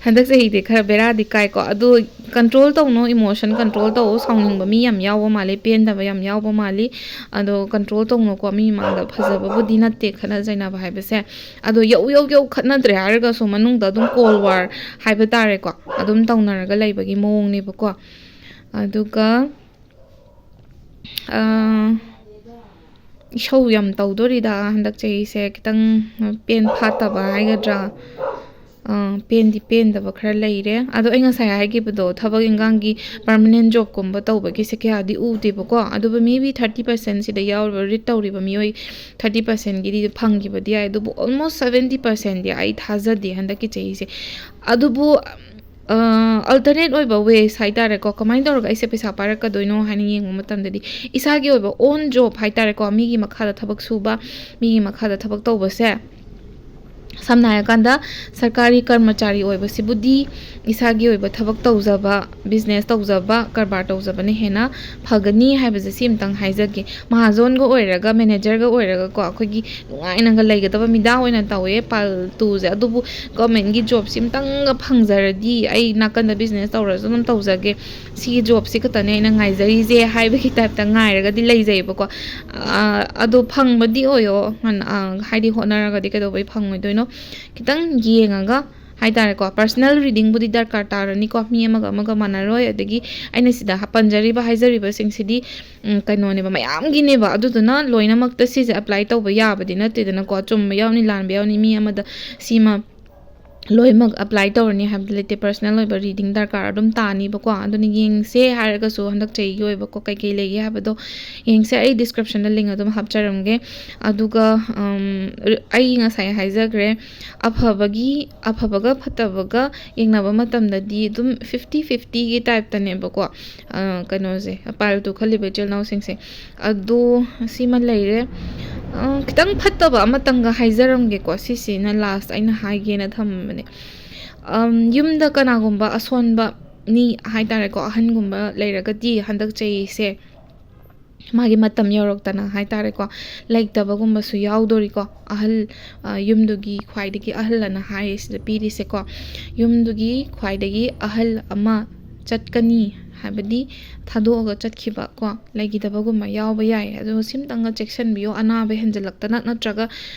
ꯍꯟꯗꯛ ꯆꯍꯤꯗꯤ ꯈꯔ ꯕꯦꯔꯥꯗꯤ ꯀꯥꯏꯀꯣ꯫ ꯑꯗꯨ control ꯇꯧꯅꯣ, emotion control ꯇꯧ꯫ ꯁꯥꯎꯅꯤꯡꯕ ꯃꯤ ꯌꯥꯝ ꯌꯥꯎꯕ ꯃꯥꯜꯂꯤ, ꯄꯦꯟꯗꯕ ꯌꯥꯝ ꯌꯥꯎꯕ ꯃꯥꯜꯂꯤ꯫ ꯑꯗꯣ control ꯇꯧꯅꯣꯀꯣ, ꯃꯤ ꯃꯃꯥꯡꯗ ꯐꯖꯕꯕꯨꯗꯤ ꯅꯠꯇꯦ ꯈꯠꯅ ꯆꯩꯅꯕ ꯍꯥꯏꯕꯁꯦ꯫ ꯑꯗꯣ ꯌꯧ, ꯌꯧ, ꯌꯧ ꯈꯠꯅꯗ꯭ꯔꯦ ꯍꯥꯏꯔꯒꯁꯨ ꯃꯅꯨꯡꯗ ꯑꯗꯨꯝ cold war ꯍꯥꯏꯕ ꯇꯥꯔꯦꯀꯣ, ꯑꯗꯨꯝ ꯇꯧꯅꯔꯒ ꯂꯩꯕꯒꯤ ꯃꯑꯣꯡꯅꯦꯕꯀꯣ꯫ ꯑꯗꯨꯒ, ꯑ, ꯏꯁꯧ ꯌꯥꯝ ꯇꯧꯗꯣꯔꯤꯗ ꯍꯟꯗꯛ ꯆꯍꯤꯁꯦ, ꯈꯤꯇꯪ ꯄꯦꯟ ꯐꯥꯠꯇꯕ ꯍꯥꯏꯒꯗ꯭ꯔꯥ, ꯑ, ꯄꯦꯟꯗꯤ ꯄꯦꯟꯗꯕ ꯈꯔ ꯂꯩꯔꯦ꯫ ꯑꯗꯣ ꯑꯩ ꯉꯁꯥꯏ ꯍꯥꯏꯈꯤꯕꯗꯣ, ꯊꯕꯛ ꯏꯟꯈꯥꯡꯒꯤ permanent jobꯀꯨꯝꯕ ꯇꯧꯕꯒꯤꯁꯦ ꯀꯌꯥꯗꯤ ꯎꯗꯦꯕꯀꯣ꯫ ꯑꯗꯨꯕꯨ maybe thirty percent ꯁꯤꯗ ꯌꯥꯎꯔꯤꯕ, read ꯇꯧꯔꯤꯕ ꯃꯤꯑꯣꯏ thirty percentꯒꯤꯗꯤ ꯐꯪꯈꯤꯕꯗꯤ ꯌꯥꯏ, ꯑꯗꯨꯕꯨ almost seventy percentꯗꯤ ꯑꯩ ꯊꯥꯖꯗꯦ ꯍꯟꯗꯛꯀꯤ ꯆꯍꯤꯁꯦ꯫ ꯑꯗꯨꯕꯨ ꯑꯜꯇꯔꯅꯦꯠ ꯑꯣꯏꯕ ꯋꯦꯁ ꯍꯥꯏꯇꯥꯔꯦꯀꯣ, ꯀꯃꯥꯏꯅ ꯇꯧꯔꯒ ꯑꯩꯁꯦ ꯄꯩꯁꯥ ꯄꯥꯏꯔꯛꯀꯗꯣꯏꯅꯣ ꯍꯥꯏꯅ ꯌꯦꯡꯕ ꯃꯇꯝꯗꯗꯤ, ꯏꯁꯥꯒꯤ ꯑꯣꯏꯕ ꯑꯣꯟ ꯖꯣꯕ ꯍꯥꯏꯇꯥꯔꯦꯀꯣ, ꯃꯤꯒꯤ ꯃꯈꯥꯗ ꯊꯕꯛ ꯁꯨꯕ, ꯃꯤꯒꯤ ꯃꯈꯥꯗ ꯊꯕꯛ ꯇꯧꯕꯁꯦ, ꯁꯝꯅ ꯍꯥꯏꯔꯀꯥꯟꯗ ꯁꯔꯀꯥꯔꯤ ꯀꯔꯃꯆꯥꯔꯤ ꯑꯣꯏꯕꯁꯤꯕꯨꯗꯤ ꯏꯁꯥꯒꯤ ꯑꯣꯏꯕ ꯊꯕꯛ ꯇꯧꯖꯕ, ꯕꯤꯖꯤꯅꯦꯁ ꯇꯧꯖꯕ, ꯀꯔꯕꯥꯔ ꯇꯧꯖꯕꯅ ꯍꯦꯟꯅ ꯐꯒꯅꯤ ꯍꯥꯏꯕꯁꯦ ꯁꯤ ꯑꯃꯇꯪ ꯍꯥꯏꯖꯒꯦ꯫ ꯃꯍꯥꯖꯣꯟꯒ ꯑꯣꯏꯔꯒ, ꯃꯦꯅꯦꯖꯔꯒ ꯑꯣꯏꯔꯒꯀꯣ, ꯑꯩꯈꯣꯏꯒꯤ ꯅꯨꯡꯉꯥꯏꯅꯒ ꯂꯩꯒꯗꯕ ꯃꯤꯗꯥ ꯑꯣꯏꯅ ꯇꯧꯋꯦ ꯄꯥꯏꯜ ꯇꯨꯁꯦ꯫ ꯑꯗꯨꯕꯨ ꯒꯣꯔꯃꯦꯟꯒꯤ ꯖꯣꯕꯁꯤ ꯑꯃꯇꯪꯒ ꯐꯪꯖꯔꯗꯤ, ꯑꯩ ꯅꯥꯀꯟꯗ ꯕꯤꯖꯤꯅꯦꯁ ꯇꯧꯔꯁꯨ ꯑꯗꯨꯝ ꯇꯧꯖꯒꯦ, ꯁꯤꯒꯤ ꯖꯣꯕꯁꯤ ꯈꯛꯇꯅꯦ ꯑꯩꯅ ꯉꯥꯏꯖꯔꯤꯁꯦ ꯍꯥꯏꯕꯒꯤ ꯇꯥꯏꯞꯇ ꯉꯥꯏꯔꯒꯗꯤ ꯂꯩꯖꯩꯑꯕꯀꯣ꯫ ꯑꯗꯣ ꯐꯪꯕꯗꯤ ꯑꯣꯏꯌꯣ, ꯍꯥꯏꯗꯤ ꯍꯣꯠꯅꯔꯒꯗꯤ ꯀꯩꯗꯧꯕꯩ ꯐꯪꯉꯣꯏꯗꯣꯏꯅꯣ? ꯈꯤꯇꯪ ꯌꯦꯡꯉꯒ ꯍꯥꯏꯇꯥꯔꯦꯀꯣ, ꯄꯔꯁꯅꯦꯜ ꯔꯤꯗꯤꯡꯕꯨꯗꯤ ꯗꯔꯀꯥꯔ ꯇꯥꯔꯅꯤꯀꯣ, ꯃꯤ ꯑꯃꯒ ꯑꯃꯒ ꯃꯥꯟꯅꯔꯣꯏ꯫ ꯑꯗꯒꯤ ꯑꯩꯅ ꯁꯤꯗ ꯍꯥ-, ꯄꯟꯖꯔꯤꯕ, ꯍꯥꯏꯖꯔꯤꯕꯁꯤꯡꯁꯤꯗꯤ, ꯎꯝ, ꯀꯩꯅꯣꯅꯦꯕ, ꯃꯌꯥꯝꯒꯤꯅꯦꯕ꯫ ꯑꯗꯨꯗꯨꯅ ꯂꯣꯏꯅꯃꯛꯇ ꯁꯤꯁꯦ ꯑꯦꯄ꯭ꯂꯥꯏ ꯇꯧꯕ ꯌꯥꯕꯗꯤ ꯅꯠꯇꯦꯗꯅꯀꯣ, ꯑꯆꯨꯝꯕ ꯌꯥꯎꯅꯤ, ꯂꯥꯟꯕ ꯌꯥꯎꯅꯤ, ꯃꯤ ꯑꯃꯗ ꯁꯤꯃ ꯂꯣꯏꯅꯃꯛ ꯑꯦꯄ꯭ꯂꯥꯏ ꯇꯧꯔꯅꯤ ꯍꯥꯏꯕꯗꯤ ꯂꯩꯇꯦ꯫ ꯄꯔꯁꯅꯦꯜ ꯑꯣꯏꯕ ꯔꯤꯗꯤꯡ ꯗꯔꯀꯥꯔ ꯑꯗꯨꯝ ꯇꯥꯅꯤꯕꯀꯣ꯫ ꯑꯗꯨꯅ ꯌꯦꯡꯁꯦ ꯍꯥꯏꯔꯒꯁꯨ ꯍꯟꯗꯛ ꯆꯍꯤꯒꯤ ꯑꯣꯏꯕꯀꯣ, ꯀꯩꯀꯩ ꯂꯩꯒꯦ ꯍꯥꯏꯕꯗꯣ ꯌꯦꯡꯁꯦ꯫ ꯑꯩ ꯗꯤꯁꯀ꯭ꯔꯤꯞꯁꯟꯗ ꯂꯤꯡ ꯑꯗꯨꯝ ꯍꯥꯞꯆꯔꯝꯒꯦ꯫ ꯑꯗꯨꯒ, ꯎꯝ, ꯑꯩ ꯉꯁꯥꯏ ꯍꯥꯏꯖꯈ꯭ꯔꯦ, ꯑꯐꯕꯒꯤ, ꯑꯐꯕꯒ ꯐꯠꯇꯕꯒ ꯌꯦꯡꯅꯕ ꯃꯇꯝꯗꯗꯤ ꯑꯗꯨꯝ ꯐꯤꯐꯇꯤ ꯐꯤꯐꯇꯤꯒꯤ ꯇꯥꯏꯞꯇꯅꯦꯕꯀꯣ, ꯑ, ꯀꯩꯅꯣꯁꯦ, ꯄꯥꯏꯜ ꯇꯨ ꯈꯜꯂꯤꯕ ꯏꯆꯤꯜ ꯏꯅꯥꯎꯁꯤꯡꯁꯦ꯫ ꯑꯗꯣ ꯁꯤꯃ ꯂꯩꯔꯦ꯫ ꯑ, ꯈꯤꯇꯪ ꯐꯠꯇꯕ ꯑꯃꯇꯪꯒ ꯍꯥꯏꯖꯔꯝꯒꯦꯀꯣ, ꯁꯤꯁꯤꯅ ꯂꯥꯁ ꯑꯩꯅ ꯍꯥꯏꯒꯦꯅ ꯊꯝꯕꯅꯦ꯫ ꯑꯝ, ꯌꯨꯝꯗ ꯀꯅꯥꯒꯨꯝꯕ ꯑꯁꯣꯟꯕ ꯃꯤ ꯍꯥꯏꯇꯥꯔꯦꯀꯣ, ꯑꯍꯟꯒꯨꯝꯕ ꯂꯩꯔꯒꯗꯤ ꯍꯟꯗꯛ ꯆꯍꯤꯁꯦ ꯃꯥꯒꯤ ꯃꯇꯝ ꯌꯧꯔꯛꯇꯅ ꯍꯥꯏꯇꯥꯔꯦꯀꯣ, ꯂꯩꯇꯕꯒꯨꯝꯕꯁꯨ ꯌꯥꯎꯗꯣꯔꯤꯀꯣ꯫ ꯑꯍꯜ, ꯑ, ꯌꯨꯝꯗꯨꯒꯤ ꯈ꯭ꯋꯥꯏꯗꯒꯤ ꯑꯍꯜ ꯑꯅ ꯍꯥꯏꯔꯤꯁꯤꯗ ꯄꯤꯔꯤꯁꯦꯀꯣ, ꯌꯨꯝꯗꯨꯒꯤ ꯈ꯭ꯋꯥꯏꯗꯒꯤ ꯑꯍꯜ ꯑꯃ ꯆꯠꯀꯅꯤ, ꯍꯥꯏꯕꯗꯤ ꯊꯥꯗꯣꯛꯑꯒ ꯆꯠꯈꯤꯕ ꯀꯣ, ꯂꯩꯈꯤꯗꯕꯒꯨꯝꯕ ꯌꯥꯎꯕ ꯌꯥꯏ꯫ ꯑꯗꯨ ꯁꯤꯝꯇꯪꯒ ꯆꯦꯛꯁꯤꯟꯕꯤꯌꯣ, ꯑꯅꯥꯕ ꯍꯦꯟꯖꯜꯂꯛꯇꯅ ꯅꯠꯇ꯭ꯔꯒ,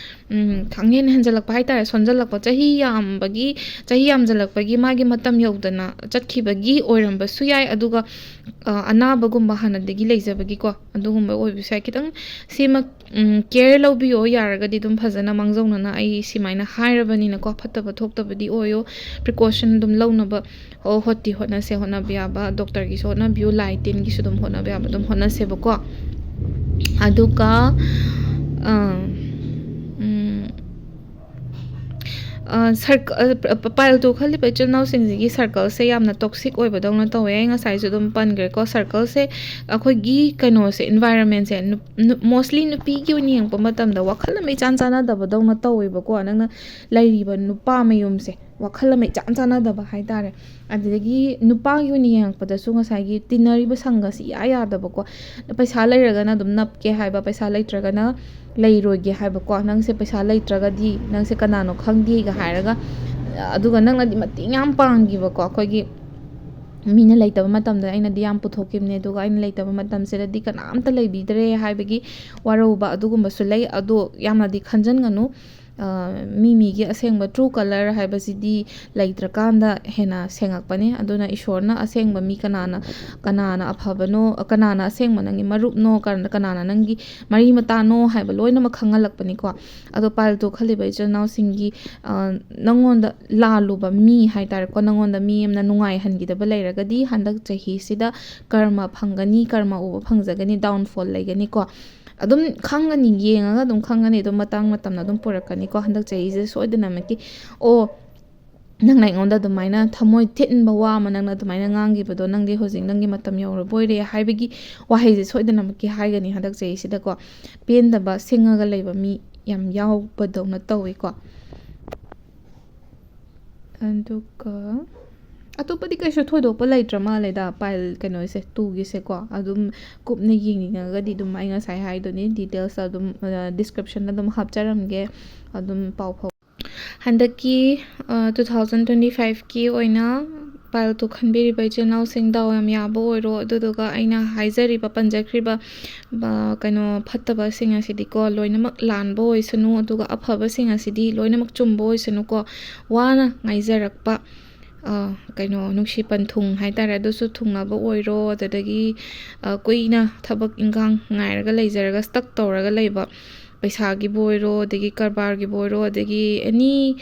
ꯎꯝ, ꯈꯪꯍꯦꯟ ꯍꯦꯟꯖꯜꯂꯛꯄ ꯍꯥꯏꯇꯥꯔꯦ, ꯁꯣꯟꯖꯜꯂꯛꯄ, ꯆꯍꯤ ꯌꯥꯝꯕꯒꯤ, ꯆꯍꯤ ꯌꯥꯝꯖꯜꯂꯛꯄꯒꯤ ꯃꯥꯒꯤ ꯃꯇꯝ ꯌꯧꯗꯅ ꯆꯠꯈꯤꯕꯒꯤ ꯑꯣꯏꯔꯝꯕꯁꯨ ꯌꯥꯏ꯫ ꯑꯗꯨꯒ, ꯑ, ꯑꯅꯥꯕꯒꯨꯝꯕ ꯍꯥꯟꯅꯗꯒꯤ ꯂꯩꯖꯕꯒꯤꯀꯣ, ꯑꯗꯨꯒꯨꯝꯕ ꯑꯣꯏꯕꯁꯨ ꯌꯥꯏ꯫ ꯈꯤꯇꯪ ꯁꯤꯃ, ꯎꯝ, ꯀꯦꯌꯔ ꯂꯧꯕꯤꯌꯣ, ꯌꯥꯔꯒꯗꯤ ꯑꯗꯨꯝ ꯐꯖꯅ ꯃꯥꯡꯖꯧꯅꯅ ꯑꯩ ꯁꯤꯃꯥꯏꯅ ꯍꯥꯏꯔꯕꯅꯤꯅꯀꯣ, ꯐꯠꯇꯕ ꯊꯣꯛꯇꯕꯗꯤ ꯑꯣꯏꯌꯣ, ꯄ꯭ꯔꯤꯀꯣꯁꯟ ꯑꯗꯨꯝ ꯂꯧꯅꯕ ꯍꯣ-, ꯍꯣꯠꯇꯤ ꯍꯣꯠꯅꯁꯦ, ꯍꯣꯠꯅꯕ ꯌꯥꯕ, ꯗꯣꯛꯇꯔꯒꯤꯁꯨ ꯍꯣꯠꯅꯕꯤꯌꯨ, ꯂꯥꯏ ꯇꯤꯟꯒꯤꯁꯨ ꯑꯗꯨꯝ ꯍꯣꯠꯅꯕ ꯌꯥꯕ ꯑꯗꯨꯝ ꯍꯣꯠꯅꯁꯦꯕꯀꯣ꯫ ꯑꯗꯨꯒ, ꯑ, ꯎꯝ, ꯁꯔꯀ ꯄꯥꯏꯜ ꯇꯨ ꯈꯜꯂꯤꯕ ꯏꯆꯤꯜ ꯏꯅꯥꯎꯁꯤꯡꯁꯤꯒꯤ ꯁꯔꯀꯜꯁꯦ ꯌꯥꯝꯅ ꯇꯣꯛꯁꯤꯛ ꯑꯣꯏꯕꯗꯧꯅ ꯇꯧꯋꯦ꯫ ꯑꯩ ꯉꯁꯥꯏꯁꯨ ꯑꯗꯨꯝ ꯄꯟꯈ꯭ꯔꯦꯀꯣ, ꯁꯔꯀꯜꯁꯦ ꯑꯩꯈꯣꯏꯒꯤ ꯀꯩꯅꯣꯁꯦ, ꯏꯟꯚꯥꯏꯔꯟꯃꯦꯟꯁꯦ, ꯃꯣꯁꯂꯤ ꯅꯨꯄꯤꯒꯤ ꯑꯣꯏꯅ ꯌꯦꯡꯉꯛꯄ ꯃꯇꯝꯗ ꯋꯥꯈꯜ ꯑꯃ ꯏꯆꯥꯟ ꯆꯥꯟꯅꯗꯕꯗꯧꯅ ꯇꯧꯋꯦꯕꯀꯣ꯫ ꯅꯪꯅ ꯂꯩꯔꯤꯕ ꯅꯨꯄꯥ ꯃꯌꯨꯝꯁꯦ ꯋꯥꯈꯜ ꯑꯃ ꯏꯆꯥꯟ ꯆꯥꯟꯅꯗꯕ ꯍꯥꯏ ꯇꯥꯔꯦ꯫ ꯑꯗꯨꯗꯒꯤ ꯅꯨꯄꯥꯒꯤ ꯑꯣꯏꯅ ꯌꯦꯡꯉꯛꯄꯗꯁꯨ ꯉꯁꯥꯏꯒꯤ ꯇꯤꯟꯅꯔꯤꯕ ꯁꯪꯒꯁꯤ ꯏꯌꯥ ꯌꯥꯗꯕꯀꯣ꯫ ꯄꯩꯁꯥ ꯂꯩꯔꯒꯅ ꯑꯗꯨꯝ ꯅꯞꯀꯦ ꯍꯥꯏꯕ, ꯄꯩꯁꯥ ꯂꯩꯇ꯭ꯔꯒꯅ ꯂꯩꯔꯣꯏꯒꯦ ꯍꯥꯏꯕꯀꯣ꯫ ꯅꯪꯁꯦ ꯄꯩꯁꯥ ꯂꯩꯇ꯭ꯔꯒꯗꯤ ꯅꯪꯁꯦ ꯀꯅꯥꯅꯣ ꯈꯪꯗꯦꯒ ꯍꯥꯏꯔꯒ, ꯑꯗꯨꯒ ꯅꯪꯅꯗꯤ ꯃꯇꯦꯡ ꯌꯥꯝ ꯄꯥꯡꯈꯤꯕꯀꯣ꯫ ꯑꯩꯈꯣꯏꯒꯤ ꯃꯤꯅ ꯂꯩꯇꯕ ꯃꯇꯝꯗ ꯑꯩꯅꯗꯤ ꯌꯥꯝ ꯄꯨꯊꯣꯛꯈꯤꯕꯅꯦ, ꯑꯗꯨꯒ ꯑꯩꯅ ꯂꯩꯇꯕ ꯃꯇꯝꯁꯤꯗꯗꯤ ꯀꯅꯥꯝꯇ ꯂꯩꯕꯤꯗ꯭ꯔꯦ ꯍꯥꯏꯕꯒꯤ ꯋꯥꯔꯧꯕ ꯑꯗꯨꯒꯨꯝꯕꯁꯨ ꯂꯩ꯫ ꯑꯗꯣ ꯌꯥꯝꯅꯗꯤ ꯈꯟꯖꯟꯒꯅꯨ꯫ ꯑ, ꯃꯤ ꯃꯤꯒꯤ ꯑꯁꯦꯡꯕ true colour ꯍꯥꯏꯕꯁꯤꯗꯤ ꯂꯩꯇ꯭ꯔꯀꯥꯟꯗ ꯍꯦꯟꯅ ꯁꯦꯡꯉꯛꯄꯅꯤ꯫ ꯑꯗꯨꯅ ꯏꯁꯣꯔꯅ ꯑꯁꯦꯡꯕ ꯃꯤ ꯀꯅꯥꯅ, ꯀꯅꯥꯅ ꯑꯐꯕꯅꯣ, ꯀꯅꯥꯅ ꯑꯁꯦꯡꯕ ꯅꯪꯒꯤ ꯃꯔꯨꯞꯅꯣ, ꯀꯅꯥ-, ꯀꯅꯥꯅ ꯅꯪꯒꯤ ꯃꯔꯤ ꯃꯇꯥꯅꯣ ꯍꯥꯏꯕ ꯂꯣꯏꯅꯃꯛ ꯈꯪꯍꯜꯂꯛꯄꯅꯤꯀꯣ꯫ ꯑꯗꯣ ꯄꯥꯏꯜ ꯇꯨ ꯈꯜꯂꯤꯕ ꯏꯆꯤꯜ ꯏꯅꯥꯎꯁꯤꯡꯒꯤ, ꯑ, ꯅꯪꯉꯣꯟꯗ ꯂꯥꯜꯂꯨꯕ ꯃꯤ ꯍꯥꯏ ꯇꯥꯔꯦꯀꯣ, ꯅꯪꯉꯣꯟꯗ ꯃꯤ ꯑꯃꯅ ꯅꯨꯡꯉꯥꯏꯍꯟꯈꯤꯗꯕ ꯂꯩꯔꯒꯗꯤ ꯍꯟꯗꯛ ꯆꯍꯤꯁꯤꯗ ꯀꯔꯃ ꯐꯪꯒꯅꯤ, ꯀꯔꯃ ꯎꯕ ꯐꯪꯖꯒꯅꯤ, downfall ꯂꯩꯒꯅꯤꯀꯣ꯫ ꯑꯗꯨꯝ ꯈꯪꯒꯅꯤ, ꯌꯦꯡꯉꯒ ꯑꯗꯨꯝ ꯈꯪꯒꯅꯤ꯫ ꯑꯗꯨꯝ ꯃꯇꯥꯡ ꯃꯇꯝꯅ ꯑꯗꯨꯝ ꯄꯨꯔꯛꯀꯅꯤꯀꯣ ꯍꯟꯗꯛ ꯆꯍꯤꯁꯦ ꯁꯣꯏꯗꯅꯃꯛꯀꯤ꯫ ꯑꯣ, ꯅꯪꯅ ꯑꯩꯉꯣꯟꯗ ꯑꯗꯨꯃꯥꯏꯅ ꯊꯃꯣꯏ ꯊꯤꯟꯕ ꯋꯥ ꯑꯃ ꯅꯪꯅ ꯑꯗꯨꯃꯥꯏꯅ ꯉꯥꯡꯈꯤꯕꯗꯣ, ꯅꯪꯗꯤ ꯍꯧꯖꯤꯛ ꯅꯪꯒꯤ ꯃꯇꯝ ꯌꯧꯔꯕꯣꯏꯔꯦ ꯍꯥꯏꯕꯒꯤ ꯋꯥꯍꯩꯁꯦ ꯁꯣꯏꯗꯅꯃꯛꯀꯤ ꯍꯥꯏꯒꯅꯤ ꯍꯟꯗꯛ ꯆꯍꯤꯁꯤꯗꯀꯣ꯫ ꯄꯦꯟꯗꯕ ꯁꯤꯡꯉꯒ ꯂꯩꯕ ꯃꯤ ꯌꯥꯝ ꯌꯥꯎꯕꯗꯧꯅ ꯇꯧꯋꯤꯀꯣ꯫ ꯑꯗꯨꯒ ꯑꯇꯣꯞꯄꯗꯤ ꯀꯩꯁꯨ ꯊꯣꯏꯗꯣꯛꯄ ꯂꯩꯇ꯭ꯔ ꯃꯥꯜꯂꯦꯗ, ꯄꯥꯏꯜ ꯀꯩꯅꯣꯁꯦ, ꯇꯨꯒꯤꯁꯦꯀꯣ꯫ ꯑꯗꯨꯝ ꯀꯨꯞꯅ ꯌꯦꯡꯅꯤꯡꯉꯒꯗꯤ ꯑꯗꯨꯝ ꯑꯩ ꯉꯁꯥꯏ ꯍꯥꯏꯗꯨꯅꯤ, details ꯑꯗꯨꯝ, ꯑ, description ꯑꯗꯨꯝ ꯍꯥꯞꯆꯔꯝꯒꯦ꯫ ꯑꯗꯨꯝ ꯄꯥꯎ ꯐꯥꯎ-, ꯍꯟꯗꯛꯀꯤ, ꯑ, two thousand twenty five ꯀꯤ ꯑꯣꯏꯅ ꯄꯥꯏꯜ ꯇꯨ ꯈꯟꯕꯤꯔꯤꯕ ꯏꯆꯤꯜ ꯏꯅꯥꯎꯁꯤꯡ ꯗꯥꯎ ꯌꯥꯝ ꯌꯥꯕ ꯑꯣꯏꯔꯣ꯫ ꯑꯗꯨꯗꯨꯒ ꯑꯩꯅ ꯍꯥꯏꯖꯔꯤꯕ, ꯄꯟꯖꯈ꯭ꯔꯤꯕ, ꯕ-, ꯀꯩꯅꯣ, ꯐꯠꯇꯕꯁꯤꯡ ꯑꯁꯤꯗꯤꯀꯣ, ꯂꯣꯏꯅꯃꯛ ꯂꯥꯟꯕ ꯑꯣꯏꯁꯅꯨ, ꯑꯗꯨꯒ ꯑꯐꯕꯁꯤꯡ ꯑꯁꯤꯗꯤ ꯂꯣꯏꯅꯃꯛ ꯆꯨꯝꯕ ꯑꯣꯏꯁꯅꯨꯀꯣ꯫ ꯋꯥꯅ ꯉꯥꯏꯖꯔꯛꯄ, ꯑ, ꯀꯩꯅꯣ, ꯅꯨꯡꯁꯤ ꯄꯟꯊꯨꯡ ꯍꯥꯏ ꯇꯥꯔꯦ, ꯑꯗꯨꯁꯨ ꯊꯨꯡꯅꯕ ꯑꯣꯏꯔꯣ꯫ ꯑꯗꯨꯗꯒꯤ, ꯑ, ꯀꯨꯏꯅ ꯊꯕꯛ ꯏꯟꯈꯥꯡ ꯉꯥꯏꯔꯒ ꯂꯩꯖꯔꯒ stuck ꯇꯧꯔꯒ ꯂꯩꯕ, ꯄꯩꯁꯥꯒꯤꯕꯨ ꯑꯣꯏꯔꯣ, ꯑꯗꯒꯤ ꯀꯔꯕꯥꯔꯒꯤꯕꯨ ꯑꯣꯏꯔꯣ, ꯑꯗꯒꯤ ꯑꯦꯅꯤ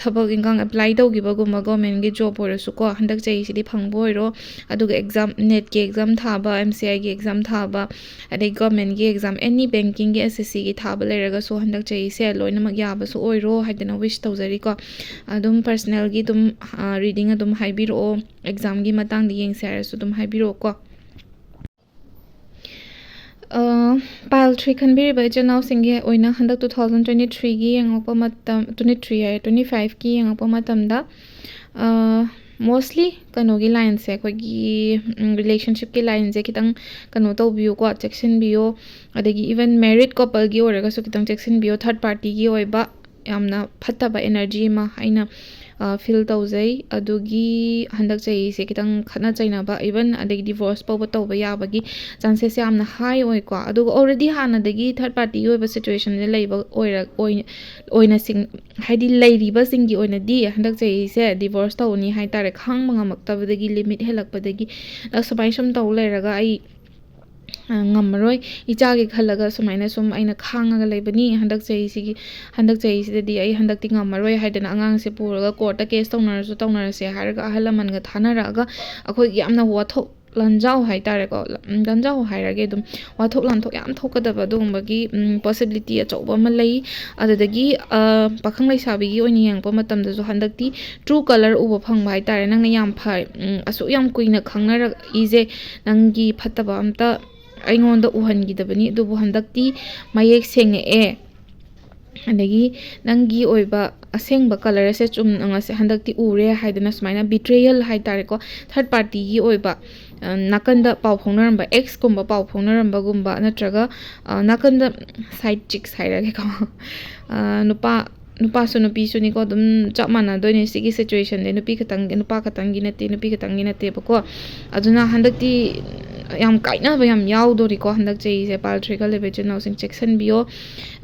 ꯊꯕꯛ ꯏꯟꯈꯥꯡ ꯑꯦꯄ꯭ꯂꯥꯏ ꯇꯧꯈꯤꯕꯒꯨꯝꯕ ꯒꯣꯔꯃꯦꯟꯒꯤ ꯖꯣꯕ ꯑꯣꯏꯔꯁꯨꯀꯣ, ꯍꯟꯗꯛ ꯆꯍꯤꯁꯤꯗꯤ ꯐꯪꯕ ꯑꯣꯏꯔꯣ꯫ ꯑꯗꯨꯒ ꯑꯦꯛꯖꯥꯝ, ꯅꯦꯠꯀꯤ ꯑꯦꯛꯖꯥꯝ ꯊꯥꯕ, ꯑꯦꯝ ꯁꯤ ꯑꯥꯏꯒꯤ ꯑꯦꯛꯖꯥꯝ ꯊꯥꯕ, ꯑꯗꯩ ꯒꯣꯔꯃꯦꯟꯒꯤ ꯑꯦꯛꯖꯥꯝ ꯑꯦꯅꯤ ꯕꯦꯡꯀꯤꯡꯒꯤ, ꯑꯦꯁ ꯑꯦꯁ ꯁꯤꯒꯤ ꯊꯥꯕ ꯂꯩꯔꯒꯁꯨ ꯍꯟꯗꯛ ꯆꯍꯤꯁꯦ ꯂꯣꯏꯅꯃꯛ ꯌꯥꯕꯁꯨ ꯑꯣꯏꯔꯣ ꯍꯥꯏꯗꯅ ꯋꯤꯁ ꯇꯧꯖꯔꯤꯀꯣ꯫ ꯑꯗꯨꯝ ꯄꯔꯁꯅꯦꯜꯒꯤ ꯑꯗꯨꯝ ꯔꯤꯗꯤꯡ ꯑꯗꯨꯝ ꯍꯥꯏꯕꯤꯔꯛꯑꯣ, ꯑꯦꯛꯖꯥꯝꯒꯤ ꯃꯇꯥꯡꯗ ꯌꯦꯡꯁꯦ ꯍꯥꯏꯔꯁꯨ ꯑꯗꯨꯝ ꯍꯥꯏꯕꯤꯔꯛꯑꯣꯀꯣ꯫ ꯄꯥꯏꯜ ꯊ꯭ꯔꯤ ꯈꯟꯕꯤꯔꯤꯕ ꯏꯆꯤꯜ ꯏꯅꯥꯎꯁꯤꯡꯒꯤ ꯑꯣꯏꯅ ꯍꯟꯗꯛ two thousand twenty threeꯒꯤ ꯌꯦꯡꯉꯛꯄ ꯃꯇꯝ, twenty three ꯍꯥꯏꯔꯦ, twenty fiveꯀꯤ ꯌꯦꯡꯉꯛꯄ ꯃꯇꯝꯗ, ꯃꯣꯁꯂꯤ ꯀꯩꯅꯣꯒꯤ ꯂꯥꯏꯟꯁꯦ, ꯑꯩꯈꯣꯏꯒꯤ ꯔꯤꯂꯦꯁꯟꯁꯤꯞꯀꯤ ꯂꯥꯏꯟꯁꯦ ꯈꯤꯇꯪ ꯀꯩꯅꯣ ꯇꯧꯕꯤꯌꯨꯀꯣ, ꯆꯦꯛꯁꯤꯟꯕꯤꯌꯣ꯫ ꯑꯗꯒꯤ ꯏꯚꯟ ꯃꯦꯔꯤꯠ ꯀꯣꯄꯜꯒꯤ ꯑꯣꯏꯔꯒꯁꯨ ꯈꯤꯇꯪ ꯆꯦꯛꯁꯤꯟꯕꯤꯌꯣ꯫ ꯊꯥꯔꯠ ꯄꯥꯔꯇꯤꯒꯤ ꯑꯣꯏꯕ ꯌꯥꯝꯅ ꯐꯠꯇꯕ ꯑꯦꯅꯔꯖꯤ ꯑꯃ ꯑꯩꯅ ꯐꯤꯜ ꯇꯧꯖꯩ꯫ ꯑꯗꯨꯒꯤ ꯍꯟꯗꯛ ꯆꯍꯤꯁꯦ ꯈꯤꯇꯪ ꯈꯠꯅ ꯆꯩꯅꯕ, ꯏꯚꯟ ꯑꯗꯒꯤ ꯗꯤꯚꯣꯔꯁ ꯐꯥꯎꯕ ꯇꯧꯕ ꯌꯥꯕꯒꯤ ꯆꯥꯟꯁꯦꯁ ꯌꯥꯝꯅ ꯍꯥꯏ ꯑꯣꯏꯀꯣ꯫ ꯑꯗꯨꯒ ꯑꯣꯜꯔꯦꯗꯤ ꯍꯥꯟꯅꯗꯒꯤ ꯊꯥꯔꯠ ꯄꯥꯔꯇꯤꯒꯤ ꯑꯣꯏꯕ ꯁꯤꯆꯨꯋꯦꯁꯟꯗ ꯂꯩꯕ ꯑꯣꯏꯔ-, ꯑꯣꯏ-, ꯑꯣꯏꯅꯁꯤꯡ, ꯍꯥꯏꯗꯤ ꯂꯩꯔꯤꯕꯁꯤꯡꯒꯤ ꯑꯣꯏꯅꯗꯤ ꯍꯟꯗꯛ ꯆꯍꯤꯁꯦ ꯗꯤꯚꯣꯔꯁ ꯇꯧꯅꯤ ꯍꯥꯏ ꯇꯥꯔꯦ, ꯈꯥꯡꯕ ꯉꯝꯃꯛꯇꯕꯗꯒꯤ, ꯂꯤꯃꯤꯠ ꯍꯦꯜꯂꯛꯄꯗꯒꯤ, ꯑ, ꯁꯨꯃꯥꯏꯅ ꯁꯨꯝ ꯇꯧ ꯂꯩꯔꯒ ꯑꯩ ꯑ, ꯉꯝꯃꯔꯣꯏ, ꯏꯆꯥꯒꯤ ꯈꯜꯂꯒ ꯁꯨꯃꯥꯏꯅ ꯁꯨꯝ ꯑꯩꯅ ꯈꯥꯡꯉꯒ ꯂꯩꯕꯅꯤ꯫ ꯍꯟꯗꯛ ꯆꯍꯤꯁꯤꯒꯤ, ꯍꯟꯗꯛ ꯆꯍꯤꯁꯤꯗꯗꯤ ꯑꯩ ꯍꯟꯗꯛꯇꯤ ꯉꯝꯃꯔꯣꯏ ꯍꯥꯏꯗꯅ ꯑꯉꯥꯡꯁꯦ ꯄꯨꯔꯒ ꯀꯣꯔꯠꯇ ꯀꯦꯁ ꯇꯧꯅꯔꯁꯨ ꯇꯧꯅꯔꯁꯦ ꯍꯥꯏꯔꯒ ꯑꯍꯜ ꯂꯃꯟꯒ ꯊꯥꯅꯔꯛꯑꯒ ꯑꯩꯈꯣꯏꯒꯤ ꯌꯥꯝꯅ ꯋꯥꯊꯣꯛ ꯂꯥꯟꯖꯥꯎ ꯍꯥꯏꯇꯥꯔꯦꯀꯣ, ꯂ-, ꯂꯥꯟꯖꯥꯎ ꯍꯥꯏꯔꯒꯦ ꯑꯗꯨꯝ, ꯋꯥꯊꯣꯛ ꯂꯥꯟꯊꯣꯛ ꯌꯥꯝ ꯊꯣꯛꯀꯗꯕ ꯑꯗꯨꯒꯨꯝꯕꯒꯤ, ꯎꯝ, possibility ꯑꯆꯧꯕ ꯑꯃ ꯂꯩ꯫ ꯑꯗꯨꯗꯒꯤ, ꯑ, ꯄꯥꯈꯪ ꯂꯩꯁꯥꯕꯤꯒꯤ ꯑꯣꯏꯅ ꯌꯦꯡꯉꯛꯄ ꯃꯇꯝꯗꯁꯨ ꯍꯟꯗꯛꯇꯤ true colour ꯎꯕ ꯐꯪꯕ ꯍꯥꯏꯇꯥꯔꯦ꯫ ꯅꯪꯅ ꯌꯥꯝ ꯐ-, ꯎꯝ, ꯑꯁꯨꯛ ꯌꯥꯝ ꯀꯨꯏꯅ ꯈꯪꯅꯔꯛꯏꯁꯦ, ꯅꯪꯒꯤ ꯐꯠꯇꯕ ꯑꯝꯇ ꯑꯩꯉꯣꯟꯗ ꯎꯍꯟꯈꯤꯗꯕꯅꯤ, ꯑꯗꯨꯕꯨ ꯍꯟꯗꯛꯇꯤ ꯃꯌꯦꯛ ꯁꯦꯡꯉꯛꯑꯦ꯫ ꯑꯗꯒꯤ ꯅꯪꯒꯤ ꯑꯣꯏꯕ ꯑꯁꯦꯡꯕ colour ꯑꯁꯦ ꯆꯨꯝꯅ ꯉꯁꯤ ꯍꯟꯗꯛꯇꯤ ꯎꯔꯦ ꯍꯥꯏꯗꯅ ꯁꯨꯃꯥꯏꯅ betrayal ꯍꯥꯏꯇꯥꯔꯦꯀꯣ, ꯊꯥꯔꯠ ꯄꯥꯔꯇꯤꯒꯤ ꯑꯣꯏꯕ, ꯑ, ꯅꯥꯀꯟꯗ ꯄꯥꯎ ꯐꯥꯎꯅꯔꯝꯕ, ꯑꯦꯛꯁꯀꯨꯝꯕ ꯄꯥꯎ ꯐꯥꯎꯅꯔꯝꯕꯒꯨꯝꯕ, ꯅꯠꯇ꯭ꯔꯒ, ꯑ, ꯅꯥꯀꯟꯗ side chicks ꯍꯥꯏꯔꯒꯦꯀꯣ, ꯑ, ꯅꯨꯄꯥ, ꯅꯨꯄꯥꯁꯨ ꯅꯨꯄꯤꯁꯨꯅꯤꯀꯣ, ꯑꯗꯨꯝ ꯆꯞ ꯃꯥꯟꯅꯗꯣꯏꯅꯦ ꯁꯤꯒꯤ ꯁꯤꯆꯨꯋꯦꯁꯟꯁꯦ꯫ ꯅꯨꯄꯤ ꯈꯛꯇꯪꯒꯤ, ꯅꯨꯄꯥ ꯈꯛꯇꯪꯒꯤ ꯅꯠꯇꯦ, ꯅꯨꯄꯤ ꯈꯛꯇꯪꯒꯤ ꯅꯠꯇꯦꯕꯀꯣ꯫ ꯑꯗꯨꯅ ꯍꯟꯗꯛꯇꯤ ꯌꯥꯝ ꯀꯥꯏꯅꯕ ꯌꯥꯝ ꯌꯥꯎꯗꯣꯔꯤꯀꯣ ꯍꯟꯗꯛ ꯆꯍꯤꯁꯦ꯫ ꯄꯥꯏꯜ ꯊ꯭ꯔꯤ ꯈꯜꯂꯤꯕ ꯏꯆꯤꯜ ꯏꯅꯥꯎꯁꯤꯡ ꯆꯦꯛꯁꯤꯟꯕꯤꯌꯣ꯫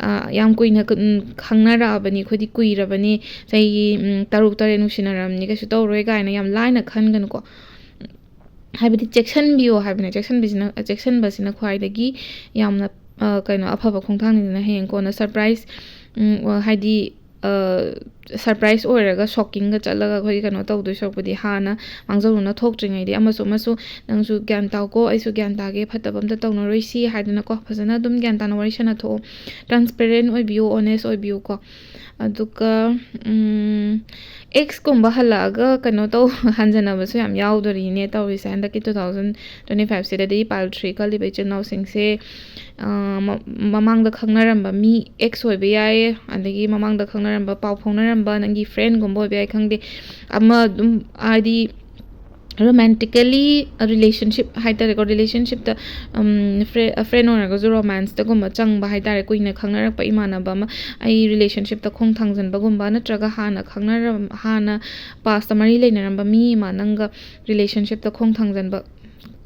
ꯑ, ꯌꯥꯝ ꯀꯨꯏꯅ ꯀ-, ꯎꯝ, ꯈꯪꯅꯔꯛꯑꯕꯅꯤ, ꯑꯩꯈꯣꯏꯗꯤ ꯀꯨꯏꯔꯕꯅꯤ, ꯆꯍꯤ, ꯎꯝ, ꯇꯔꯨꯛ ꯇꯔꯦꯠ ꯅꯨꯡꯁꯤꯅꯔꯕꯅꯤ, ꯀꯩꯁꯨ ꯇꯧꯔꯣꯏ ꯀꯥꯏꯅ ꯌꯥꯝ ꯂꯥꯏꯅ ꯈꯟꯒꯅꯨꯀꯣ꯫ ꯍꯥꯏꯕꯗꯤ ꯆꯦꯛꯁꯤꯟꯕꯤꯌꯣ ꯍꯥꯏꯕꯅꯦ, ꯆꯦꯛꯁꯤꯟꯕꯤꯁꯤꯅ, ꯆꯦꯛꯁꯤꯟꯕꯁꯤꯅ ꯈ꯭ꯋꯥꯏꯗꯒꯤ ꯌꯥꯝꯅ ꯀꯩꯅꯣ, ꯑꯐꯕ ꯈꯣꯡꯊꯥꯡꯅꯤꯗꯅ꯫ ꯍꯌꯦꯡ ꯀꯣꯟꯅ ꯁꯔꯄ꯭ꯔꯥꯏꯁ, ꯍꯥꯏꯗꯤ ꯁꯔꯄ꯭ꯔꯥꯏꯁ ꯑꯣꯏꯔꯒ ꯁꯣꯛꯀꯤꯡꯒ ꯆꯠꯂꯒ ꯑꯩꯈꯣꯏꯒꯤ ꯀꯩꯅꯣ ꯇꯧꯗꯣꯏ ꯁꯔꯨꯛꯄꯨꯗꯤ, ꯍꯥꯟꯅ ꯃꯥꯡꯖꯧꯅꯅ ꯊꯣꯛꯇ꯭ꯔꯤꯉꯩꯗꯤ ꯑꯃꯁꯨ ꯑꯃꯁꯨ "ꯅꯪꯁꯨ ꯒ꯭ꯌꯥꯟ ꯇꯥꯎꯀꯣ, ꯑꯩꯁꯨ ꯒ꯭ꯌꯥꯟ ꯇꯥꯒꯦ, ꯐꯠꯇꯕ ꯑꯝꯇ ꯇꯧꯅꯔꯣꯏꯁꯤ" ꯍꯥꯏꯗꯅꯀꯣ, ꯐꯖꯅ ꯑꯗꯨꯝ ꯒ꯭ꯌꯥꯟ ꯇꯥꯅ ꯋꯥꯔꯤ ꯁꯥꯟꯅꯊꯣꯛꯑꯣ꯫ Transparent ꯑꯣꯏꯕꯤꯌꯨ, honest ꯑꯣꯏꯕꯤꯌꯨꯀꯣ꯫ ꯑꯗꯨꯒ ꯑꯦꯛꯁꯀꯨꯝꯕ ꯍꯜꯂꯛꯑꯒ ꯀꯩꯅꯣ ꯇꯧ ꯍꯟꯖꯟꯅꯕꯁꯨ ꯌꯥꯝ ꯌꯥꯎꯗꯣꯔꯤꯅꯦ ꯇꯧꯔꯤꯁꯦ꯫ ꯍꯟꯗꯛꯀꯤ ꯇꯨ ꯊꯥꯎꯖꯟ ꯇ꯭ꯋꯦꯟꯇꯤ ꯐꯥꯏꯚꯁꯤꯗꯗꯤ ꯄꯥꯏꯜ ꯊ꯭ꯔꯤ ꯈꯜꯂꯤꯕ ꯏꯆꯤꯜ ꯏꯅꯥꯎꯁꯤꯡꯁꯦ ꯃꯃꯥꯡꯗ ꯈꯪꯅꯔꯝꯕ ꯃꯤ, ꯑꯦꯛꯁ ꯑꯣꯏꯕ ꯌꯥꯏ, ꯑꯗꯒꯤ ꯃꯃꯥꯡꯗ ꯈꯪꯅꯔꯝꯕ, ꯄꯥꯎ ꯐꯥꯎꯅꯔꯝꯕ ꯅꯪꯒꯤ ꯐ꯭ꯔꯦꯟꯒꯨꯝꯕ ꯑꯣꯏꯕ ꯌꯥꯏ, ꯈꯪꯗꯦ, ꯑꯃ ꯑꯗꯨꯝ, ꯍꯥꯏꯗꯤ, ꯔꯣꯃꯦꯟꯇꯤꯀꯦꯂꯤ ꯔꯤꯂꯦꯁꯟꯁꯤꯞ ꯍꯥꯏꯇꯥꯔꯦꯀꯣ, ꯔꯤꯂꯦꯁꯟꯁꯤꯞꯇ ꯐ꯭ꯔꯦꯟ ꯑꯣꯏꯔꯒꯁꯨ ꯔꯣꯃꯥꯟꯁꯇꯒꯨꯝꯕ ꯆꯪꯕ ꯍꯥꯏꯇꯥꯔꯦ꯫ ꯀꯨꯏꯅ ꯈꯪꯅꯔꯛꯄ ꯏꯃꯥꯟꯅꯕ ꯑꯃ ꯑꯩ ꯔꯤꯂꯦꯁꯟꯁꯤꯞꯇ ꯈꯣꯡ ꯊꯥꯡꯖꯟꯕꯒꯨꯝꯕ, ꯅꯠꯇ꯭ꯔꯒ ꯍꯥꯟꯅ ꯈꯪꯅꯔꯝ ꯍꯥꯟꯅ ꯄꯥꯁꯇ ꯃꯔꯤ ꯂꯩꯅꯔꯝꯕ ꯃꯤ ꯑꯃ ꯅꯪꯒ ꯔꯤꯂꯦꯁꯟꯁꯤꯞꯇ ꯈꯣꯡ ꯊꯥꯡꯖꯟꯕ,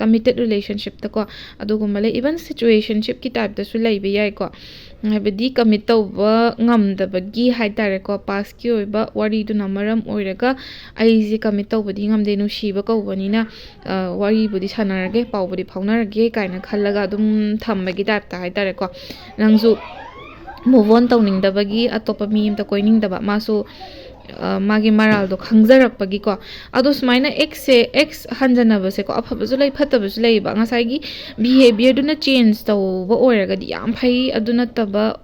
ꯀꯃꯤꯇꯦꯠ ꯔꯤꯂꯦꯁꯟꯁꯤꯞꯇꯀꯣ, ꯑꯗꯨꯒꯨꯝꯕ ꯂꯩ꯫ ꯏꯚꯟ ꯁꯤꯆꯨꯋꯦꯁꯟꯁꯤꯞꯀꯤ ꯇꯥꯏꯞꯇꯁꯨ ꯂꯩꯕ ꯌꯥꯏꯀꯣ꯫ ꯍꯥꯏꯕꯗꯤ ꯀꯃꯤꯠ ꯇꯧꯕ ꯉꯝꯗꯕꯒꯤ ꯍꯥꯏꯇꯥꯔꯦꯀꯣ, ꯄꯥꯁꯀꯤ ꯑꯣꯏꯕ ꯋꯥꯔꯤꯗꯨꯅ ꯃꯔꯝ ꯑꯣꯏꯔꯒ ꯑꯩꯁꯦ ꯀꯃꯤꯠ ꯇꯧꯕꯗꯤ ꯉꯝꯗꯦ, ꯅꯨꯡꯁꯤꯕ ꯀꯧꯕꯅꯤꯅ ꯋꯥꯔꯤꯕꯨꯗꯤ ꯁꯥꯟꯅꯔꯒꯦ, ꯄꯥꯎꯕꯨꯗꯤ ꯐꯥꯎꯅꯔꯒꯦ ꯀꯥꯏꯅ ꯈꯜꯂꯒ ꯑꯗꯨꯝ ꯊꯝꯕꯒꯤ ꯇꯥꯏꯞꯇ ꯍꯥꯏꯇꯥꯔꯦꯀꯣ꯫ ꯅꯪꯁꯨ ꯃꯨꯚ ꯑꯣꯟ ꯇꯧꯅꯤꯡꯗꯕꯒꯤ, ꯑꯇꯣꯞꯄ ꯃꯤ ꯑꯝꯇ ꯀꯣꯏꯅꯤꯡꯗꯕ, ꯃꯥꯁꯨ ꯃꯥꯒꯤ ꯃꯔꯥꯜꯗꯣ ꯈꯪꯖꯔꯛꯄꯒꯤꯀꯣ꯫ ꯑꯗꯣ ꯁꯨꯃꯥꯏꯅ ꯑꯦꯛꯁꯁꯦ, ꯑꯦꯛꯁ ꯍꯟꯖꯟꯅꯕꯁꯦꯀꯣ, ꯑꯐꯕꯁꯨ ꯂꯩ, ꯐꯠꯇꯕꯁꯨ ꯂꯩꯌꯦꯕ꯫ ꯉꯁꯥꯏꯒꯤ ꯕꯤꯍꯦꯕꯤꯌꯔꯗꯨꯅ ꯆꯦꯟꯖ ꯇꯧꯕ ꯑꯣꯏꯔꯒꯗꯤ ꯌꯥꯝ ꯐꯩ, ꯑꯗꯨ ꯅꯠꯇꯕ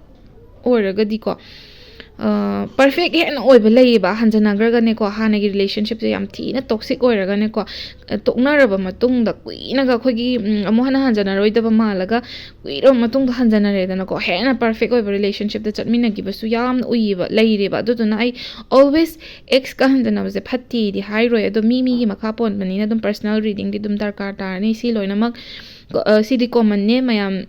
ꯑꯣꯏꯔꯒꯗꯤꯀꯣ, ꯄꯔꯐꯦꯛ ꯍꯦꯟꯅ ꯑꯣꯏꯕ ꯂꯩꯌꯦꯕ꯫ ꯍꯟꯖꯟꯅꯈ꯭ꯔꯒꯅꯦꯀꯣ, ꯍꯥꯟꯅꯒꯤ ꯔꯤꯂꯦꯁꯟꯁꯤꯞꯁꯦ ꯌꯥꯝ ꯊꯤꯅ ꯇꯣꯛꯁꯤꯛ ꯑꯣꯏꯔꯒꯅꯦꯀꯣ, ꯇꯣꯛꯅꯔꯕ ꯃꯇꯨꯡꯗ ꯀꯨꯏꯅꯒ ꯑꯩꯈꯣꯏꯒꯤ ꯑꯃꯨꯛ ꯍꯟꯅ ꯍꯟꯖꯟꯅꯔꯣꯏꯗꯕ ꯃꯥꯜꯂꯒ ꯀꯨꯏꯔꯕ ꯃꯇꯨꯡꯗ ꯍꯟꯖꯟꯅꯔꯦꯗꯅꯀꯣ, ꯍꯦꯟꯅ ꯄꯔꯐꯦꯛ ꯑꯣꯏꯕ ꯔꯤꯂꯦꯁꯟꯁꯤꯞꯇ ꯆꯠꯃꯤꯟꯅꯈꯤꯕꯁꯨ ꯌꯥꯝꯅ ꯎꯏꯌꯦꯕ, ꯂꯩꯔꯦꯕ꯫ ꯑꯗꯨꯗꯨꯅ ꯑꯩ ꯑꯣꯜꯋꯦꯁ ꯑꯦꯛꯁꯀ ꯍꯟꯖꯟꯅꯕꯁꯦ ꯐꯠꯇꯦꯗꯤ ꯍꯥꯏꯔꯣꯏ, ꯑꯗꯣ ꯃꯤ ꯃꯤꯒꯤ ꯃꯈꯥ ꯄꯣꯟꯕꯅꯤꯅ ꯑꯗꯨꯝ ꯄꯔꯁꯅꯦꯜ ꯔꯤꯗꯤꯡꯗꯤ ꯑꯗꯨꯝ ꯗꯔꯀꯥꯔ ꯇꯥꯔꯅꯤ꯫ ꯁꯤ ꯂꯣꯏꯅꯃꯛ, ꯁꯤꯗꯤ ꯀꯣꯃꯟꯅꯦ, ꯃꯌꯥꯝ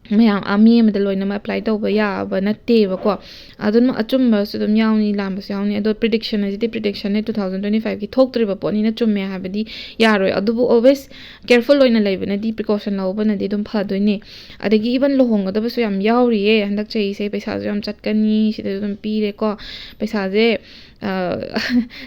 ꯃꯌꯥꯝ, ꯑ, ꯃꯤ ꯑꯃꯗ ꯂꯣꯏꯅꯃꯛ ꯑꯦꯄ꯭ꯂꯥꯏ ꯇꯧꯕ ꯌꯥꯕ ꯅꯠꯇꯦꯕꯀꯣ꯫ ꯑꯗꯨꯝ ꯑꯆꯨꯝꯕꯁꯨ ꯑꯗꯨꯝ ꯌꯥꯎꯅꯤ, ꯂꯥꯟꯕꯁꯨ ꯌꯥꯎꯅꯤ꯫ ꯑꯗꯣ ꯄ꯭ꯔꯤꯗꯤꯛꯁꯟ ꯍꯥꯏꯁꯤꯗꯤ ꯄ꯭ꯔꯤꯗꯤꯛꯁꯟꯅꯦ, ꯇꯨ ꯊꯥꯎꯖꯟ ꯇ꯭ꯋꯦꯟꯇꯤ ꯐꯥꯏꯚꯀꯤ ꯊꯣꯛꯇ꯭ꯔꯤꯕ ꯄꯣꯠꯅꯤꯅ ꯆꯨꯝꯃꯦ ꯍꯥꯏꯕꯗꯤ ꯌꯥꯔꯣꯏ꯫ ꯑꯗꯨꯕꯨ ꯑꯣꯜꯋꯦꯁ ꯀꯦꯌꯔꯐꯨꯜ ꯑꯣꯏꯅ ꯂꯩꯕꯅꯗꯤ, ꯄ꯭ꯔꯤꯀꯣꯁꯟ ꯂꯧꯕꯅꯗꯤ ꯑꯗꯨꯝ ꯐꯗꯣꯏꯅꯦ꯫ ꯑꯗꯒꯤ ꯏꯚꯟ ꯂꯨꯍꯣꯡꯒꯗꯕꯁꯨ ꯌꯥꯝ ꯌꯥꯎꯔꯤꯌꯦ ꯍꯟꯗꯛ ꯆꯍꯤꯁꯦ꯫ ꯄꯩꯁꯥꯁꯨ ꯌꯥꯝ ꯆꯠꯀꯅꯤ, ꯁꯤꯗꯁꯨ ꯑꯗꯨꯝ ꯄꯤꯔꯦꯀꯣ꯫ ꯄꯩꯁꯥꯁꯦ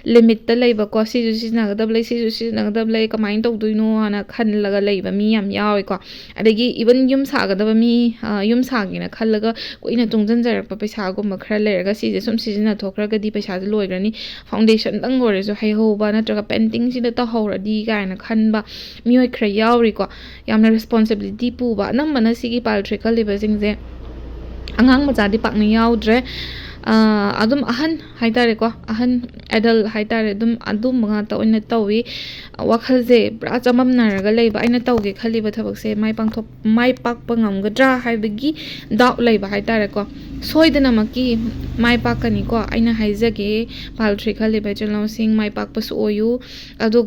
ꯂꯤꯃꯤꯠꯇ ꯂꯩꯕꯀꯣ, ꯁꯤꯁꯨ ꯁꯤꯖꯤꯟꯅꯒꯗꯕ ꯂꯩ, ꯁꯤꯁꯨ ꯁꯤꯖꯤꯟꯅꯒꯗꯕ ꯂꯩ, ꯀꯃꯥꯏꯅ ꯇꯧꯗꯣꯏꯅꯣ ꯍꯥꯏꯅ ꯈꯜꯂꯒ ꯂꯩꯕ ꯃꯤ ꯌꯥꯝ ꯌꯥꯎꯋꯦꯀꯣ꯫ ꯑꯗꯒꯤ even ꯌꯨꯝ ꯁꯥꯒꯗꯕ ꯃꯤ, ꯌꯨꯝ ꯁꯥꯒꯦꯅ ꯈꯜꯂꯒ ꯀꯨꯏꯅ ꯇꯨꯡꯁꯤꯟꯖꯔꯛꯄ ꯄꯩꯁꯥꯒꯨꯝꯕ ꯈꯔ ꯂꯩꯔꯒ ꯁꯤꯁꯦ ꯁꯨꯝ ꯁꯤꯖꯤꯟꯅꯊꯣꯛꯈ꯭ꯔꯒꯗꯤ ꯄꯩꯁꯥꯁꯦ ꯂꯣꯏꯈ꯭ꯔꯅꯤ, ꯐꯥꯎꯟꯗꯦꯁꯟꯗꯪ ꯑꯣꯏꯔꯁꯨ ꯍꯩꯍꯧꯕ ꯅꯠꯇ꯭ꯔꯒ ꯄꯦꯟꯇꯤꯡꯁꯤꯗ ꯇꯧꯍꯧꯔꯗꯤ ꯀꯥꯏꯅ ꯈꯟꯕ ꯃꯤꯑꯣꯏ ꯈꯔ ꯌꯥꯎꯔꯤꯀꯣ꯫ ꯌꯥꯝꯅ ꯔꯦꯁꯄꯣꯟꯁꯤꯕꯤꯂꯤꯇꯤ ꯄꯨꯕ, ꯑꯅꯝꯕꯅ ꯁꯤꯒꯤ ꯄꯥꯏꯜ ꯊ꯭ꯔꯤ ꯈꯜꯂꯤꯕꯁꯤꯡꯁꯦ ꯑꯉꯥꯡ ꯃꯆꯥꯗꯤ ꯄꯥꯛꯅ ꯌꯥꯎꯗ꯭ꯔꯦ꯫ ꯑꯗꯨꯝ ꯑꯍꯟ ꯍꯥꯏꯇꯥꯔꯦꯀꯣ, ꯑꯍꯟ ꯑꯦꯗꯜ ꯍꯥꯏꯇꯥꯔꯦ, ꯑꯗꯨꯝ ꯑꯗꯨꯝꯕ ꯉꯥꯛꯇ ꯑꯣꯏꯅ ꯇꯧꯏ꯫ ꯋꯥꯈꯜꯁꯦ ꯄꯨꯔꯥ ꯆꯃꯝꯅꯔꯒ ꯂꯩꯕ, ꯑꯩꯅ ꯇꯧꯒꯦ ꯈꯜꯂꯤꯕ ꯊꯕꯛꯁꯦ ꯃꯥꯏ ꯄꯥꯡꯊꯣꯛ ꯃꯥꯏ ꯄꯥꯛꯄ ꯉꯝꯒꯗ꯭ꯔꯥ ꯍꯥꯏꯕꯒꯤ ꯗꯥꯎꯠ ꯂꯩꯕ ꯍꯥꯏꯇꯥꯔꯦꯀꯣ꯫ ꯁꯣꯏꯗꯅꯃꯛꯀꯤ ꯃꯥꯏ ꯄꯥꯛꯀꯅꯤꯀꯣ, ꯑꯩꯅ ꯍꯥꯏꯖꯒꯦ꯫ ꯄꯥꯏꯜ ꯊ꯭ꯔꯤ ꯈꯜꯂꯤꯕ ꯏꯆꯤꯜ ꯏꯅꯥꯎꯁꯤꯡ, ꯃꯥꯏ ꯄꯥꯛꯄꯁꯨ ꯑꯣꯏꯌꯨ꯫ ꯑꯗꯣ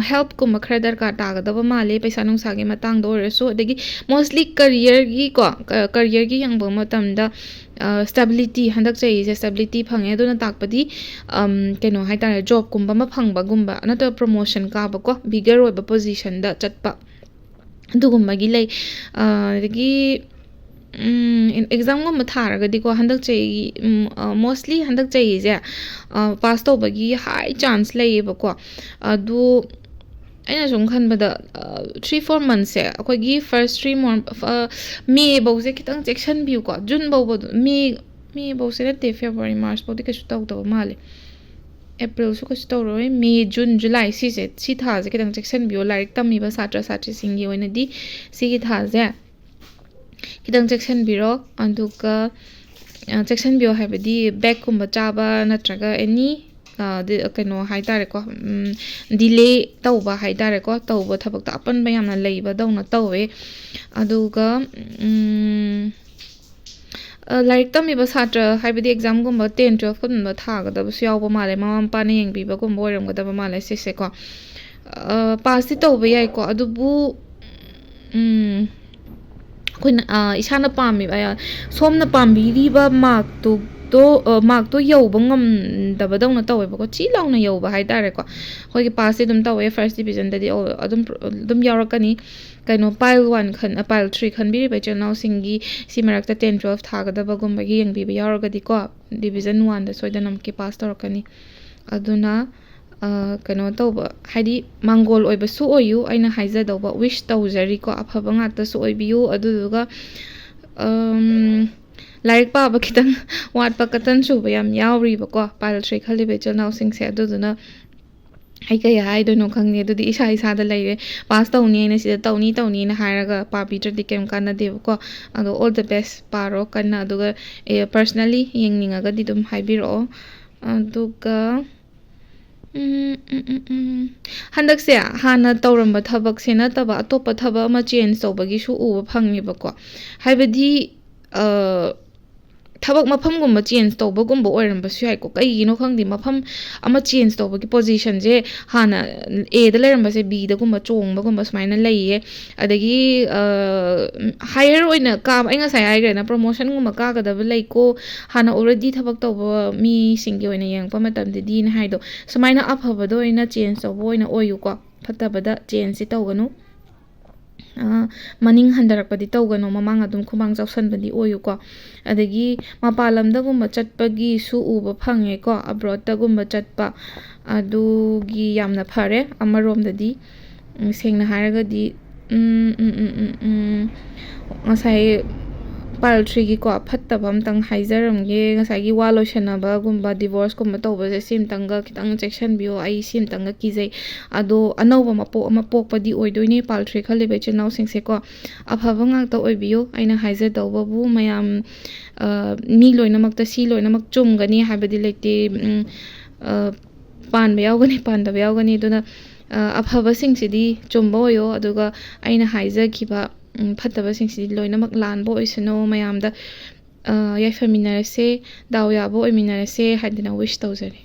ꯍꯦꯜꯞꯀꯨꯝꯕ ꯈꯔ ꯗꯔꯀꯥꯔ ꯇꯥꯒꯗꯕ ꯃꯥꯜꯂꯦ, ꯄꯩꯁꯥ ꯅꯨꯡꯁꯥꯒꯤ ꯃꯇꯥꯡꯗ ꯑꯣꯏꯔꯁꯨ꯫ ꯑꯗꯒꯤ ꯃꯣꯁꯂꯤ ꯀꯔꯤꯌꯔꯒꯤꯀꯣ, ꯀꯔꯤꯌꯔꯒꯤ ꯌꯦꯡꯕ ꯃꯇꯝꯗ ꯁ꯭ꯇꯦꯕꯤꯂꯤꯇꯤ, ꯍꯟꯗꯛ ꯆꯍꯤꯁꯦ ꯁ꯭ꯇꯦꯕꯤꯂꯤꯇꯤ ꯐꯪꯉꯦ꯫ ꯑꯗꯨꯅ ꯇꯥꯛꯄꯗꯤ ꯀꯩꯅꯣ ꯍꯥꯏꯇꯥꯔꯦ, ꯖꯣꯕꯀꯨꯝꯕ ꯑꯃ ꯐꯪꯕꯒꯨꯝꯕ ꯅꯠꯇ꯭ꯔꯒ ꯄ꯭ꯔꯣꯃꯣꯁꯟ ꯀꯥꯕꯀꯣ, ꯕꯤꯒꯔ ꯑꯣꯏꯕ ꯄꯣꯖꯤꯁꯟꯗ ꯆꯠꯄ, ꯑꯗꯨꯒꯨꯝꯕꯒꯤ ꯂꯩ꯫ ꯑꯗꯒꯤ ꯑꯦꯛꯖꯥꯝꯒꯨꯝꯕ ꯊꯥꯔꯒꯗꯤꯀꯣ, ꯍꯟꯗꯛ ꯆꯍꯤ, ꯃꯣꯁꯂꯤ ꯍꯟꯗꯛ ꯆꯍꯤꯁꯦ ꯄꯥꯁ ꯇꯧꯕꯒꯤ ꯍꯥꯏ ꯆꯥꯟꯁ ꯂꯩꯌꯦꯕꯀꯣ꯫ ꯑꯗꯨ ꯑꯩꯅ ꯁꯨꯝ ꯈꯟꯕꯗ, ꯊ꯭ꯔꯤ ꯐꯣꯔ ꯃꯟꯁꯁꯦ, ꯑꯩꯈꯣꯏꯒꯤ ꯐꯥꯔꯁ ꯊ꯭ꯔꯤ ꯃꯟ, ꯃꯦ ꯐꯧꯁꯦ ꯈꯤꯇꯪ ꯆꯦꯛꯁꯤꯟꯕꯤꯌꯨꯀꯣ꯫ ꯖꯨꯟ ꯐꯥꯎꯕ ꯑꯗꯨꯝ, ꯃꯦ ꯃꯦ ꯐꯧꯁꯦ ꯅꯠꯇꯦ, ꯐꯦꯕ꯭ꯔꯨꯋꯥꯔꯤ, ꯃꯥꯔꯆ ꯐꯥꯎꯗꯤ ꯀꯩꯁꯨ ꯇꯧꯗꯕ ꯃꯥꯜꯂꯦ꯫ ꯑꯦꯄ꯭ꯔꯤꯜꯁꯨ ꯀꯩꯁꯨ ꯇꯧꯔꯣꯏ꯫ ꯃꯦ, ꯖꯨꯟ, ꯖꯨꯂꯥꯏ, ꯁꯤꯁꯦ, ꯁꯤ ꯊꯥꯁꯦ ꯈꯤꯇꯪ ꯆꯦꯛꯁꯤꯟꯕꯤꯌꯣ꯫ ꯂꯥꯏꯔꯤꯛ ꯇꯝꯃꯤꯕ ꯁꯥꯇ꯭ꯔ ꯁꯥꯇ꯭ꯔꯤꯁꯤꯡꯒꯤ ꯑꯣꯏꯅꯗꯤ ꯁꯤꯒꯤ ꯊꯥꯁꯦ ꯈꯤꯇꯪ ꯆꯦꯛꯁꯤꯟꯕꯤꯔꯣ꯫ ꯑꯗꯨꯒ ꯆꯦꯛꯁꯤꯟꯕꯤꯌꯣ ꯍꯥꯏꯕꯗꯤ ꯕꯦꯛꯀꯨꯝꯕ ꯆꯥꯕ ꯅꯠꯇ꯭ꯔꯒ ꯑꯦꯅꯤ ꯀꯩꯅꯣ ꯍꯥꯏꯇꯥꯔꯦꯀꯣ, ꯗꯤꯂꯦ ꯇꯧꯕ ꯍꯥꯏꯇꯥꯔꯦꯀꯣ, ꯇꯧꯕ ꯊꯕꯛꯇ ꯑꯄꯟꯕ ꯌꯥꯝꯅ ꯂꯩꯕꯗꯧꯅ ꯇꯧꯋꯦ꯫ ꯑꯗꯨꯒ ꯂꯥꯏꯔꯤꯛ ꯇꯝꯃꯤꯕ ꯁꯥꯇ꯭ꯔ, ꯍꯥꯏꯕꯗꯤ ꯑꯦꯛꯖꯥꯝꯒꯨꯝꯕ ꯇꯦꯟ ꯇꯨꯋꯦꯜꯐꯀꯨꯝꯕ ꯊꯥꯒꯗꯕꯁꯨ ꯌꯥꯎꯕ ꯃꯥꯜꯂꯦ, ꯃꯃꯥ ꯃꯄꯥꯅ ꯌꯦꯡꯕꯤꯕꯒꯨꯝꯕ ꯑꯣꯏꯔꯝꯒꯗꯕ ꯃꯥꯜꯂꯦ ꯁꯤꯁꯦꯀꯣ꯫ ꯄꯥꯁꯇꯤ ꯇꯧꯕ ꯌꯥꯏꯀꯣ, ꯑꯗꯨꯕꯨ ꯑꯩꯈꯣꯏꯅ ꯏꯁꯥꯅ ꯄꯥꯝꯃꯤꯕ, ꯁꯣꯝꯅ ꯄꯥꯝꯕꯤꯔꯤꯕ ꯃꯥꯔꯛꯇꯨ ꯇꯣ ꯃꯥꯔꯛꯇꯣ ꯌꯧꯕ ꯉꯝꯗꯕꯗꯧꯅ ꯇꯧꯋꯦꯕꯀꯣ, ꯆꯤ ꯂꯥꯎꯅ ꯌꯧꯕ ꯍꯥꯏꯇꯥꯔꯦꯀꯣ꯫ ꯑꯩꯈꯣꯏꯒꯤ ꯄꯥꯁꯁꯦ ꯑꯗꯨꯝ ꯇꯧꯋꯦ, ꯐꯥꯔꯁ ꯗꯤꯕꯤꯖꯟꯗꯗꯤ ꯑꯗꯨꯝ ꯑꯗꯨꯝ ꯌꯥꯎꯔꯛꯀꯅꯤ꯫ ꯀꯩꯅꯣ, ꯄꯥꯏꯜ ꯋꯥꯟ ꯈꯟ ꯄꯥꯏꯜ ꯊ꯭ꯔꯤ ꯈꯟꯕꯤꯔꯤꯕ ꯏꯆꯤꯜ ꯏꯅꯥꯎꯁꯤꯡꯒꯤ ꯁꯤ ꯃꯔꯛꯇ ꯇꯦꯟ ꯇꯨꯋꯦꯜꯐ ꯊꯥꯒꯗꯕꯒꯨꯝꯕꯒꯤ ꯌꯦꯡꯕꯤꯕ ꯌꯥꯎꯔꯒꯗꯤꯀꯣ, ꯗꯤꯕꯤꯖꯟ ꯋꯥꯟꯗ ꯁꯣꯏꯗꯅꯃꯛꯀꯤ ꯄꯥꯁ ꯇꯧꯔꯛꯀꯅꯤ꯫ ꯑꯗꯨꯅ ꯀꯩꯅꯣ ꯇꯧꯕ, ꯍꯥꯏꯗꯤ ꯃꯥꯡꯒꯣꯜ ꯑꯣꯏꯕꯁꯨ ꯑꯣꯏꯌꯨ, ꯑꯩꯅ ꯍꯥꯏꯖꯗꯧꯕ ꯋꯤꯁ ꯇꯧꯖꯔꯤꯀꯣ, ꯑꯐꯕ ꯉꯥꯛꯇꯁꯨ ꯑꯣꯏꯕꯤꯌꯨ꯫ ꯑꯗꯨꯗꯨꯒ ꯂꯥꯏꯔꯤꯛ ꯄꯥꯕ ꯈꯤꯇꯪ ꯋꯥꯠꯄ, ꯀꯇꯟ ꯆꯨꯕ ꯌꯥꯝ ꯌꯥꯎꯔꯤꯕꯀꯣ, ꯄꯥꯏꯜ ꯊ꯭ꯔꯤ ꯈꯜꯂꯤꯕ ꯏꯆꯤꯜ ꯏꯅꯥꯎꯁꯤꯡꯁꯦ꯫ ꯑꯗꯨꯗꯨꯅ ꯑꯩ ꯀꯩ ꯍꯥꯏꯗꯣꯏꯅꯣ ꯈꯪꯗꯦ꯫ ꯑꯗꯨꯗꯤ ꯏꯁꯥ ꯏꯁꯥꯗ ꯂꯩꯔꯦ꯫ ꯄꯥꯁ ꯇꯧꯅꯤ ꯍꯥꯏꯅ ꯁꯤꯗ ꯇꯧꯅꯤ ꯇꯧꯅꯤꯅ ꯍꯥꯏꯔꯒ ꯄꯥꯕꯤꯗ꯭ꯔꯗꯤ ꯀꯩꯝ ꯀꯥꯟꯅꯗꯦꯕꯀꯣ꯫ ꯑꯗꯣ all the best, ꯄꯥꯔꯣ ꯀꯟꯅ꯫ ꯑꯗꯨꯒ ꯄꯔꯁꯅꯦꯜꯂꯤ ꯌꯦꯡꯅꯤꯡꯉꯒꯗꯤ ꯑꯗꯨꯝ ꯍꯥꯏꯕꯤꯔꯛꯑꯣ꯫ ꯑꯗꯨꯒ ꯎꯝ, ꯎꯝ, ꯎꯝ, ꯎꯝ꯫ ꯍꯟꯗꯛꯁꯦ ꯍꯥꯟꯅ ꯇꯧꯔꯝꯕ ꯊꯕꯛꯁꯦ ꯅꯠꯇꯕ ꯑꯇꯣꯞꯄ ꯊꯕꯛ ꯑꯃ ꯆꯦꯟꯖ ꯇꯧꯕꯒꯤꯁꯨ ꯎꯕ ꯐꯪꯉꯦꯕꯀꯣ꯫ ꯍꯥꯏꯕꯗꯤ ꯊꯕꯛ ꯃꯐꯝꯒꯨꯝꯕ ꯆꯦꯟꯖ ꯇꯧꯕꯒꯨꯝꯕ ꯑꯣꯏꯔꯝꯕꯁꯨ ꯌꯥꯏꯀꯣ꯫ ꯀꯩꯒꯤꯅꯣ ꯈꯪꯗꯦ, ꯃꯐꯝ ꯑꯃ ꯆꯦꯟꯖ ꯇꯧꯕꯒꯤ ꯄꯣꯖꯤꯁꯟꯁꯦ ꯍꯥꯟꯅ ꯑꯦꯗ ꯂꯩꯔꯝꯕꯁꯦ ꯕꯤꯗꯒꯨꯝꯕ ꯆꯣꯡꯕꯒꯨꯝꯕ ꯁꯨꯃꯥꯏꯅ ꯂꯩꯌꯦ꯫ ꯑꯗꯒꯤ ꯍꯥꯏꯌꯔ ꯑꯣꯏꯅ ꯀꯥꯕ, ꯑꯩ ꯉꯁꯥꯏ ꯍꯥꯏꯈ꯭ꯔꯦꯅ, ꯄ꯭ꯔꯣꯃꯣꯁꯟꯒꯨꯝꯕ ꯀꯥꯒꯗꯕ ꯂꯩꯀꯣ, ꯍꯥꯟꯅ ꯑꯣꯜꯔꯦꯗꯤ ꯊꯕꯛ ꯇꯧꯕ ꯃꯤꯁꯤꯡꯒꯤ ꯑꯣꯏꯅ ꯌꯦꯡꯉꯛꯄ ꯃꯇꯝꯗꯗꯤꯅ ꯍꯥꯏꯗꯣ꯫ ꯁꯨꯃꯥꯏꯅ ꯑꯐꯕꯗ ꯑꯣꯏꯅ ꯆꯦꯟꯖ ꯇꯧꯕ ꯑꯣꯏꯅ ꯑꯣꯏꯌꯨꯀꯣ, ꯐꯠꯇꯕꯗ ꯆꯦꯟꯖꯁꯤ ꯇꯧꯒꯅꯨ꯫ ꯃꯅꯤꯡ ꯍꯟꯊꯔꯛꯄꯗꯤ ꯇꯧꯒꯅꯨ, ꯃꯃꯥꯡ ꯑꯗꯨꯝ ꯈꯨꯃꯥꯡ ꯆꯥꯎꯁꯟꯕꯗꯤ ꯑꯣꯏꯌꯨꯀꯣ꯫ ꯑꯗꯒꯤ ꯃꯄꯥꯟ ꯂꯝꯗꯒꯨꯝꯕ ꯆꯠꯄꯒꯤꯁꯨ ꯎꯕ ꯐꯪꯉꯦꯀꯣ, ꯑꯕ꯭ꯔꯣꯗꯇꯒꯨꯝꯕ ꯆꯠꯄ꯫ ꯑꯗꯨꯒꯤ ꯌꯥꯝꯅ ꯐꯔꯦ ꯑꯃꯔꯣꯝꯗꯗꯤ꯫ ꯁꯦꯡꯅ ꯍꯥꯏꯔꯒꯗꯤ ꯉꯁꯥꯏ ꯄꯥꯏꯜ ꯊ꯭ꯔꯤꯒꯤꯀꯣ ꯐꯠꯇꯕ ꯑꯝꯇꯪ ꯍꯥꯏꯖꯔꯝꯒꯦ꯫ ꯉꯁꯥꯏꯒꯤ ꯋꯥ ꯂꯣꯏꯁꯟꯅꯕꯒꯨꯝꯕ, ꯗꯤꯚꯣꯔꯁꯀꯨꯝꯕ ꯇꯧꯕꯁꯦ, ꯁꯤ ꯑꯝꯇꯪꯒ ꯈꯤꯇꯪ ꯆꯦꯛꯁꯤꯟꯕꯤꯌꯣ꯫ ꯑꯩ ꯁꯤ ꯑꯝꯇꯪꯒ ꯀꯤꯖꯩ꯫ ꯑꯗꯣ ꯑꯅꯧꯕ ꯃꯄꯣꯛ ꯑꯃ ꯄꯣꯛꯄꯗꯤ ꯑꯣꯏꯗꯣꯏꯅꯦ ꯄꯥꯏꯜ ꯊ꯭ꯔꯤ ꯈꯜꯂꯤꯕ ꯏꯆꯤꯜ ꯏꯅꯥꯎꯁꯤꯡꯁꯦꯀꯣ꯫ ꯑꯐꯕ ꯉꯥꯛꯇ ꯑꯣꯏꯕꯤꯌꯨ꯫ ꯑꯩꯅ ꯍꯥꯏꯖꯗꯧꯕꯕꯨ ꯃꯌꯥꯝ, ꯃꯤ ꯂꯣꯏꯅꯃꯛꯇ ꯁꯤ ꯂꯣꯏꯅꯃꯛ ꯆꯨꯝꯒꯅꯤ ꯍꯥꯏꯕꯗꯤ ꯂꯩꯇꯦ꯫ ꯄꯥꯟꯕ ꯌꯥꯎꯒꯅꯤ, ꯄꯥꯟꯗꯕ ꯌꯥꯎꯒꯅꯤ꯫ ꯑꯗꯨꯅ ꯑꯐꯕꯁꯤꯡꯁꯤꯗꯤ ꯆꯨꯝꯕ ꯑꯣꯏꯌꯣ, ꯑꯗꯨꯒ ꯑꯩꯅ ꯍꯥꯏꯖꯈꯤꯕ ꯐꯠꯇꯕꯁꯤꯡꯁꯤꯗꯤ ꯂꯣꯏꯅꯃꯛ ꯂꯥꯟꯕ ꯑꯣꯏꯁꯅꯨ꯫ ꯃꯌꯥꯝꯗ ꯌꯥꯏꯐꯃꯤꯟꯅꯔꯁꯦ, ꯗꯥꯎ ꯌꯥꯕ ꯑꯣꯏꯃꯤꯟꯅꯔꯁꯦ ꯍꯥꯏꯗꯅ ꯋꯤꯁ ꯇꯧꯖꯔꯤ꯫